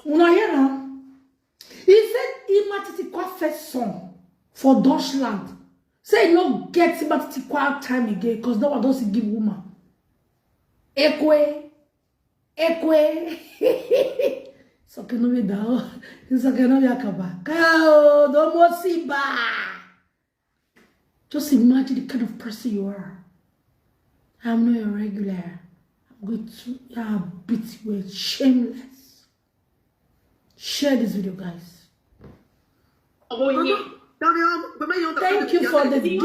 Una hear am? He said he matiti kwa first son for Dutchland. Say he no get him matiti kwa time again because that one don see give woman. Ekwe, ekwe. Soke no be down. Soke no be akaba. Kao, no more siba. Just imagine the kind of person you are. I'm not your regular. I'm going to yeah, beat you with shameless. Share this video, guys. Thank you for the gift.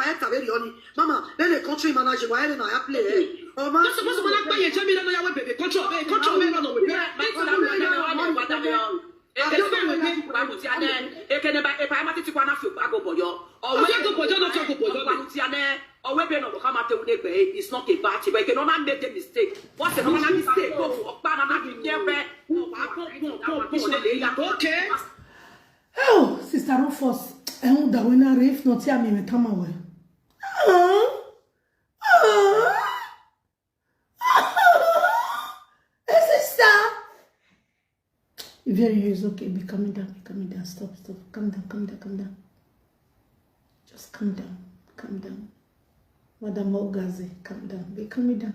ma e ka be ri oni. Mama, then the country manager, why na ya play? Oh, ma. Sọ sọ sọ na pa ye jami na ya we bebe control be control be no we be. Ekene ba epa ma titi kwa na fi opa go boyo. Owe go boyo no fi go boyo. Kwa nuti ane. Owe be no ka ma te une gbe. It's not a bad thing. But you know na make the mistake. What's the normal mistake? Go for opa na na bi je be. Opa ko ko ko ko le ya. Okay. Oh, Sister Rufus, ẹ̀hún dàwé náà rèé fún ọtí àmì ìwé tán máa wẹ̀. Hey, sister. Very is okay. Be coming down. Be coming down. Stop. Stop. Calm down. Calm down. Calm down. Just calm down. Calm down. Madam Ogaze, calm down. Be calming down.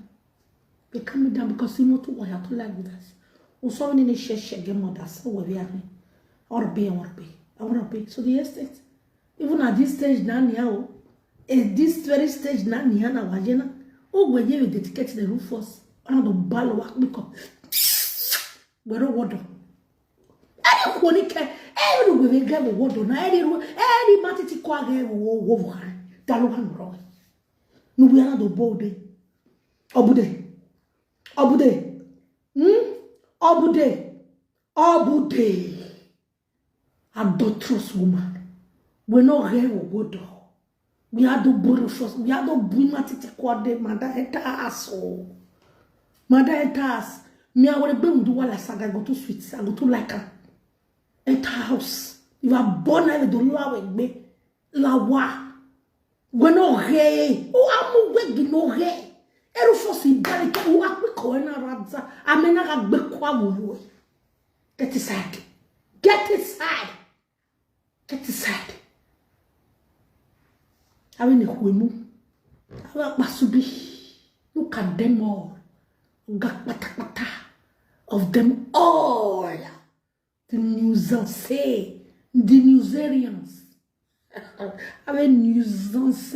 Be calming down because you know too what you like with us. We saw any share share game on that so we are. Or be or be. Or be. So the extent. Even at this stage now, now, at this very stage now, now, now, wajena. Oh, we you dedicate the Rufus. Another balo wa because. Wero wodo. Any koni ke, any we we get wodo na any ru, any matiti kwa ge wo wo wo. Dalo kan ro. No we are the bode. Obude. Obude. Hmm? Obude. Obude. Adulterous woman. We no get wodo. We are the buru first. We are the bring matiti kwa de mother enter us. Oh. Mother enter us. Me I will be do wala saga go to sweet. I go to like her. Enter house. You are born I don't know how we la wa. We no re. O amu we gi no re. Eru fosi dali ke u akpi ko na radza. Amena ga gbe kwa wo. Get inside. Get inside. Get inside. Awe ne huemu. Awe pasubi. Look at them all. Gakpatakpata of them all. The nuisance. The nuisarians. Awe nuisance.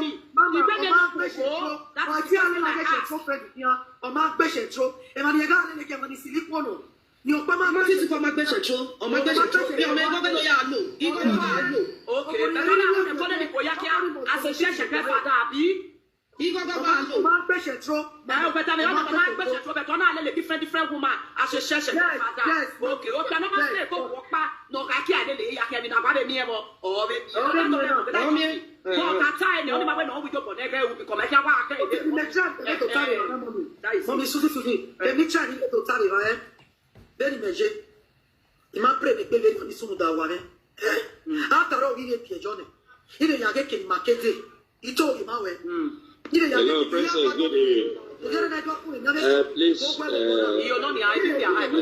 me. Mama, Ibe me ọmọ no agbẹ́sẹ̀ go. Tó, That ọmọ is tí a ní something I agbẹ́sẹ̀ ask. Tó fẹ́ nìyẹn, ọmọ agbẹ́sẹ̀ tó, ẹ máa ní ẹ̀gá alẹ́ lẹ́kẹ̀ẹ́, ọmọ ní sílíkù ọ̀nà, ní ọ̀pá máa Mama gbẹ́sẹ̀ títí kọ́ máa gbẹ̀ṣẹ̀ tó, ọmọ gbẹ̀ṣẹ̀ tó, bí ọmọ ẹgbẹ́ ló yà á lò, ìgbẹ́ ló yà á lò. Okay, bẹ̀rẹ̀ náà wọ́n kọ́ lẹ́nu kò yá kí a, a ṣe ṣe ṣe fẹ́ fàdà àbí? Ìgbẹ́ ló yà á lò. Ọmọ agbẹ́sẹ̀ tó. Ẹ o bẹ̀tẹ̀ mi, ọmọ máa gbẹ̀ṣẹ̀ tó, bẹ̀tẹ̀ náà lè lè different, different woman, a ṣe ṣe ṣe fẹ́ fàdà. Yes, yes. Okay, okay, ọmọ máa ṣe kó wọ́pá, nọ ká kí a lè lè yá kí ẹni náà bá bẹ̀ mí ẹ mọ, ọ̀rẹ́ mi. Ọ̀rẹ́ mi náà. Ọ̀rẹ́ mi. Bọ̀ ọ̀tá tá ẹ̀ ní ọdún máa wẹ̀ náà wíjọ bọ̀ nẹ́gẹ́ wù bí kọ̀mẹ́kẹ́ wá kẹ́ ìdè. Èmi try to tell you, mama, mommy. Mommy, Susie, Susie. Èmi try to tell you, eh? Bẹ́ẹ̀ni, mẹ̀jẹ̀. Ìmá pray mi pé bẹ́ẹ̀ ni sunu da wa rẹ̀. After all, we dey pay John. He dey yage ke ma kete. Ito oge ma we. He dey yage Hello, ke Princess. Good evening. Uh, please, uh, I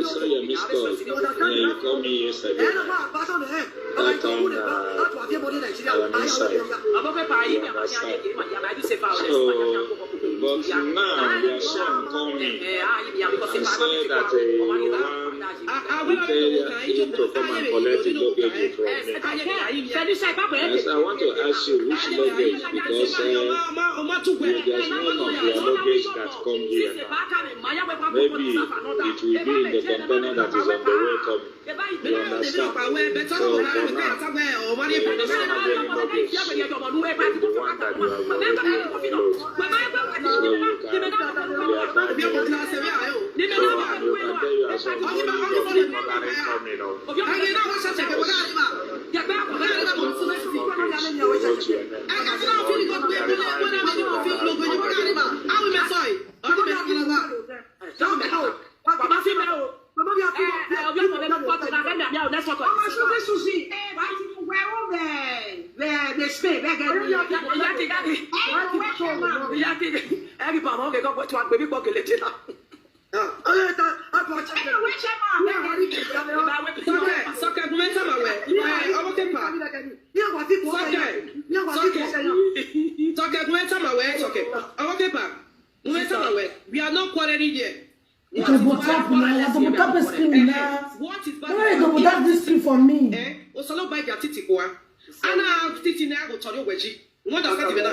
saw your missed call. Yeah, you called me yesterday. That time, uh, I was inside. You understand? So, but now, your son called me and said that, uh, he want him to come and collect the luggage from me. Yes, I want to ask you which luggage, because, uh, there's none of your luggage that come here now. Maybe it will be in the container that is on the way coming. You understand? So for now, if you don't have any luggage, the one that you have already loaded, so you can, you are back here. So, and you can tell your son to bring your luggage coming up. Because you have not brought your luggage. Go to your name. Eri ba mo ke ko to agbe bi po kele te na. Ah, oye ta, a ko cha. Soke, soke, gumenta mawe. Eh, obo kepa. Soke, soke, gumenta mawe, soke. Obo kepa. Gumenta mawe. We are not quarreling here. Double tap na, double tap screen na. What is bad? Why double tap this screen for me? Eh, osalo ba ga titi kwa. Ana titi na go tori weji. What does that mean?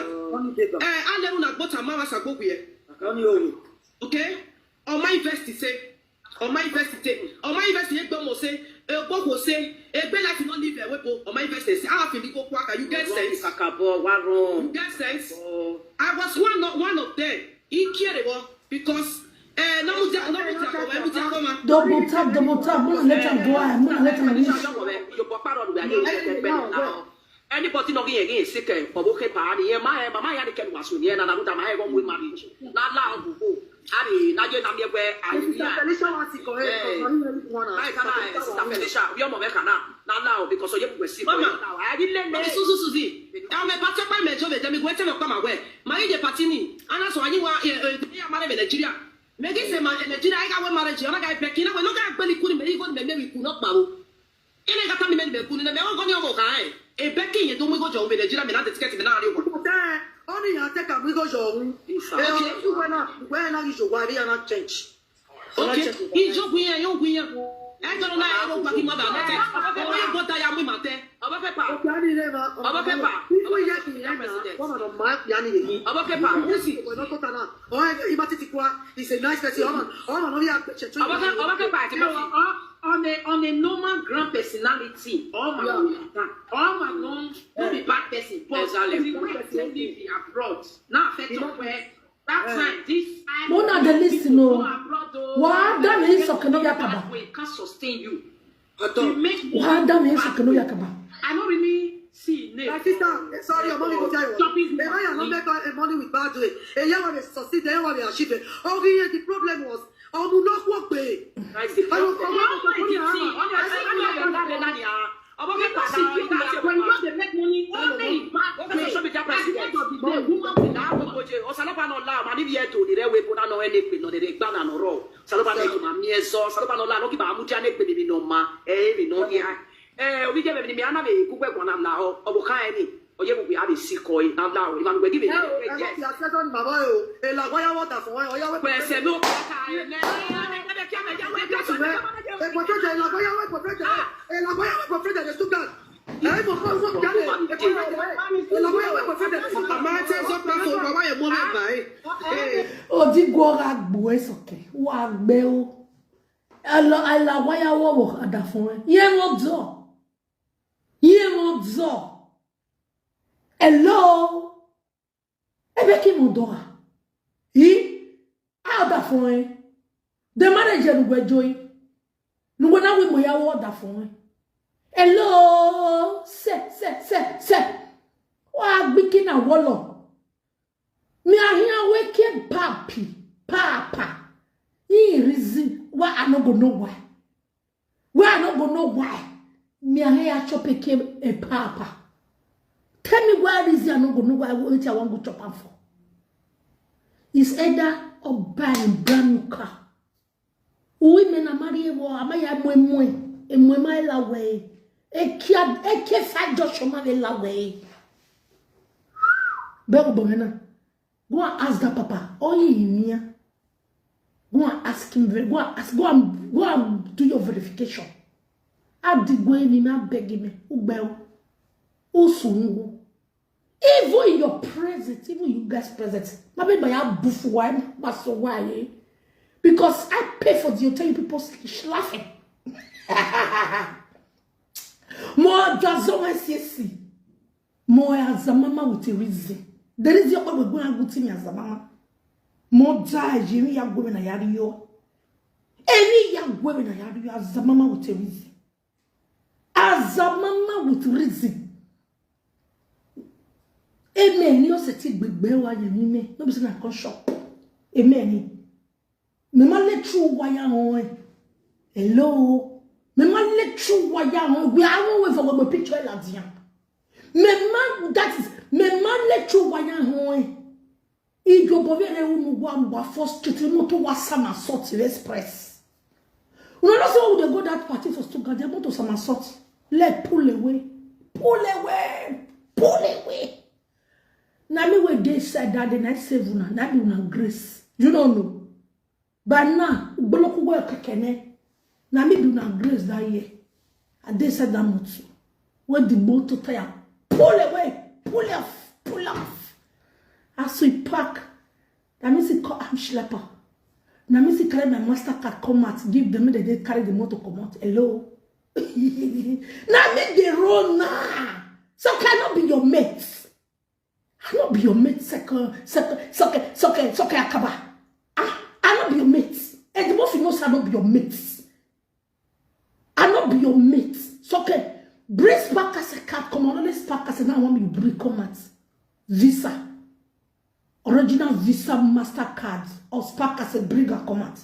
Eh, ale una gbota ma wa sa gbogbo ye. Okay? Oma invest say. Oma invest say. Oma invest ye gbomo say. Egboko say. Egbe life no live e wepo. Oma invest say. How feel go kwa? You get sense? Kakabo, wa wrong. You get sense? I was one of, one of them. He care about because eh, no mudia, no mudia, no mudia, no mudia. Double tap, double tap. Muna let am go. Muna let am reach. Anybody no get get sick eh, for boke pa ni e ma e mama ya ni ke wa su ni e na na ruda ma e go with marriage. Na la ogu go. Ari na je na mi egbe. Sister Felicia wants to correct because I don't really want to. Ai kana, Sister Felicia, we are more kana. Na la o because oye bu si. Mama, I didn't let me. Susu Susi. Ka me pate pa me jo be je mi gwe te me pa ma we. Ma ije pati ni. Ana so anyi wa e e ya mare me Nigeria. Me gi se ma Nigeria ai ka we marriage. Ona ga be kina we no ga gbe ni kuni me igo me me wi ku no pa o. Ina ga ta mi me me kuni na me o go ni o mo ka e. E be ki ye do mu go jo me Nigeria me na de ticket me na ari o. Te, oni ya te ka mu go jo. Okay. We na, we na gi jo wa ri na change. Okay, ijo gwinya, yo gwinya. E joro na e ro gba ki mother na te. O ye bota ya mu ma te. Obo pepa. Obo pepa. Obo pepa. Obo pepa. Usi. Obo pepa. Obo pepa. Obo pepa. On a on a normal grand personality, all my own, all my own, no be bad person, but the way they live abroad, now affect where that time, this time, Mona, the listen, no. Wa da me so kano ya kaba. Way can sustain you. Wa da me so kano ya kaba. I don't really see name. My sister, sorry, your mommy go tell you. Stop it. They buy another car, a money with bad way. And you want to succeed, they want to achieve it. Oh, the, the problem was, oh, no, what way? I see. I don't know. Ọmọ mi pa na, when you dey make money, only in bad way. At the end of the day, woman will not. Osalaba no la, mani bi eto ni re we bona no ene pe no de gba na no ro. Osalaba ne ki ma mi e so, Osalaba no la no ki ba mu ja ne pe mi no ma, e mi no ya. Eh, obi je mi mi ana be ku gbe gona na ho. Obo ka eni. Oye bu abi si ko na la o. Iba gbe gi be. Yes. Pese mi o ka ka e ne. Amate zo pa so wa wa ye mo me ba e. Eh. Odi gwo ra gbo e soke. Wa gbe o. Alo, ala wa ya wo wo ada fun e. Ye mo do. Ye mo do. Hello. Ebe ki mo do ha. I? Ada fun e. The manager nu gwe joy. Nu gwe na we mo ya wo ada fun e. Hello. Se, se, se, se. Wa gbi ki na wo lo. Mi ahia we ke papi, papa. He reason why I no go know why. Why I no go know why. Mi ahia ya chop a came a papa. Tell me why reason I no go know why which I wan go chop am for. It's either or buy a brand new car. Women are marry ewo, ama ya mwe mwe, e mwe ma la we. E kia, e ke fa Joshua ma la we. Be ko bongena. Go and ask that papa. Oh, he mia. Go and ask him. Go and ask. Go and go and do your verification. Adigwe ni na beg me. Ugbe o. Osungu. Even your present, even you guys present. My baby, I buff why, my so why. Because I pay for the hotel, you people laughing. More doesn't see. Mo ya zamama with a reason. The reason why we go and go to me as a mama. Mo die, Jimmy, ya go na yari yo. Any ya go na yari yo as a mama with a reason. As a mama with reason. Amen. You say ti gbegbe wa ye mi me. No be say na come shop. Amen. Me ma le true wire on. Hello. Me ma le true wire on. We are one way for we picture la dia. Me ma that is me ma le true wire on. Ijobo vere unu gwa mgba first street, motor wa somersault express. Una know say we dey go that party for Stuttgart, the motor somersault. Leg pull away. Pull away. Pull away. Na me wey dey side that day, na save una, na be una grace. You don't know. But now, ugboloku wey kekene, na me be una grace that year. I dey side that motor. When the motor tire pull away, pull off, pull off. As we park, na me see call am schlepper. Na me see carry my Mastercard come out, give them, make they dey carry the motor come out. Hello. Na me dey roll now. So can I not be your mate? I not be your mate, second, second, second, second, second, Akaba. Ah, I not be your mate. Eddie Murphy knows I not be your mate. I not be your mate. So okay, bring Spark as a card, come on, only Spark as a now want me bring come out. Visa. Original Visa Mastercard or Spark as a bring and come out.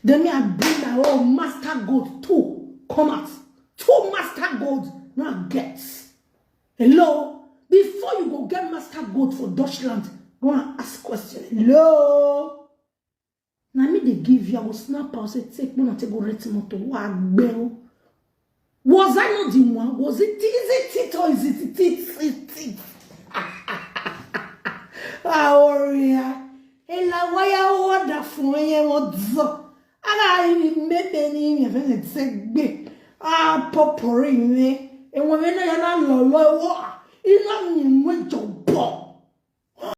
Then me, I bring my own Master Gold two come out. Two Master Gold, no, I get. Hello? Before you go get Master Gold for Dutchland, go and ask question. Hello? Now me they give you, I will snap out, say, take money, take go rent motor. Wa gbel. Was I not the one? Was it, is it it or is it it? It, it, it. Aoria. Ela waya order for you, what? Aga imi mebe ni imi vele tsegbe. Ah, popori ni. E won vele ya na lolo wo. Ina mi mwe jobo.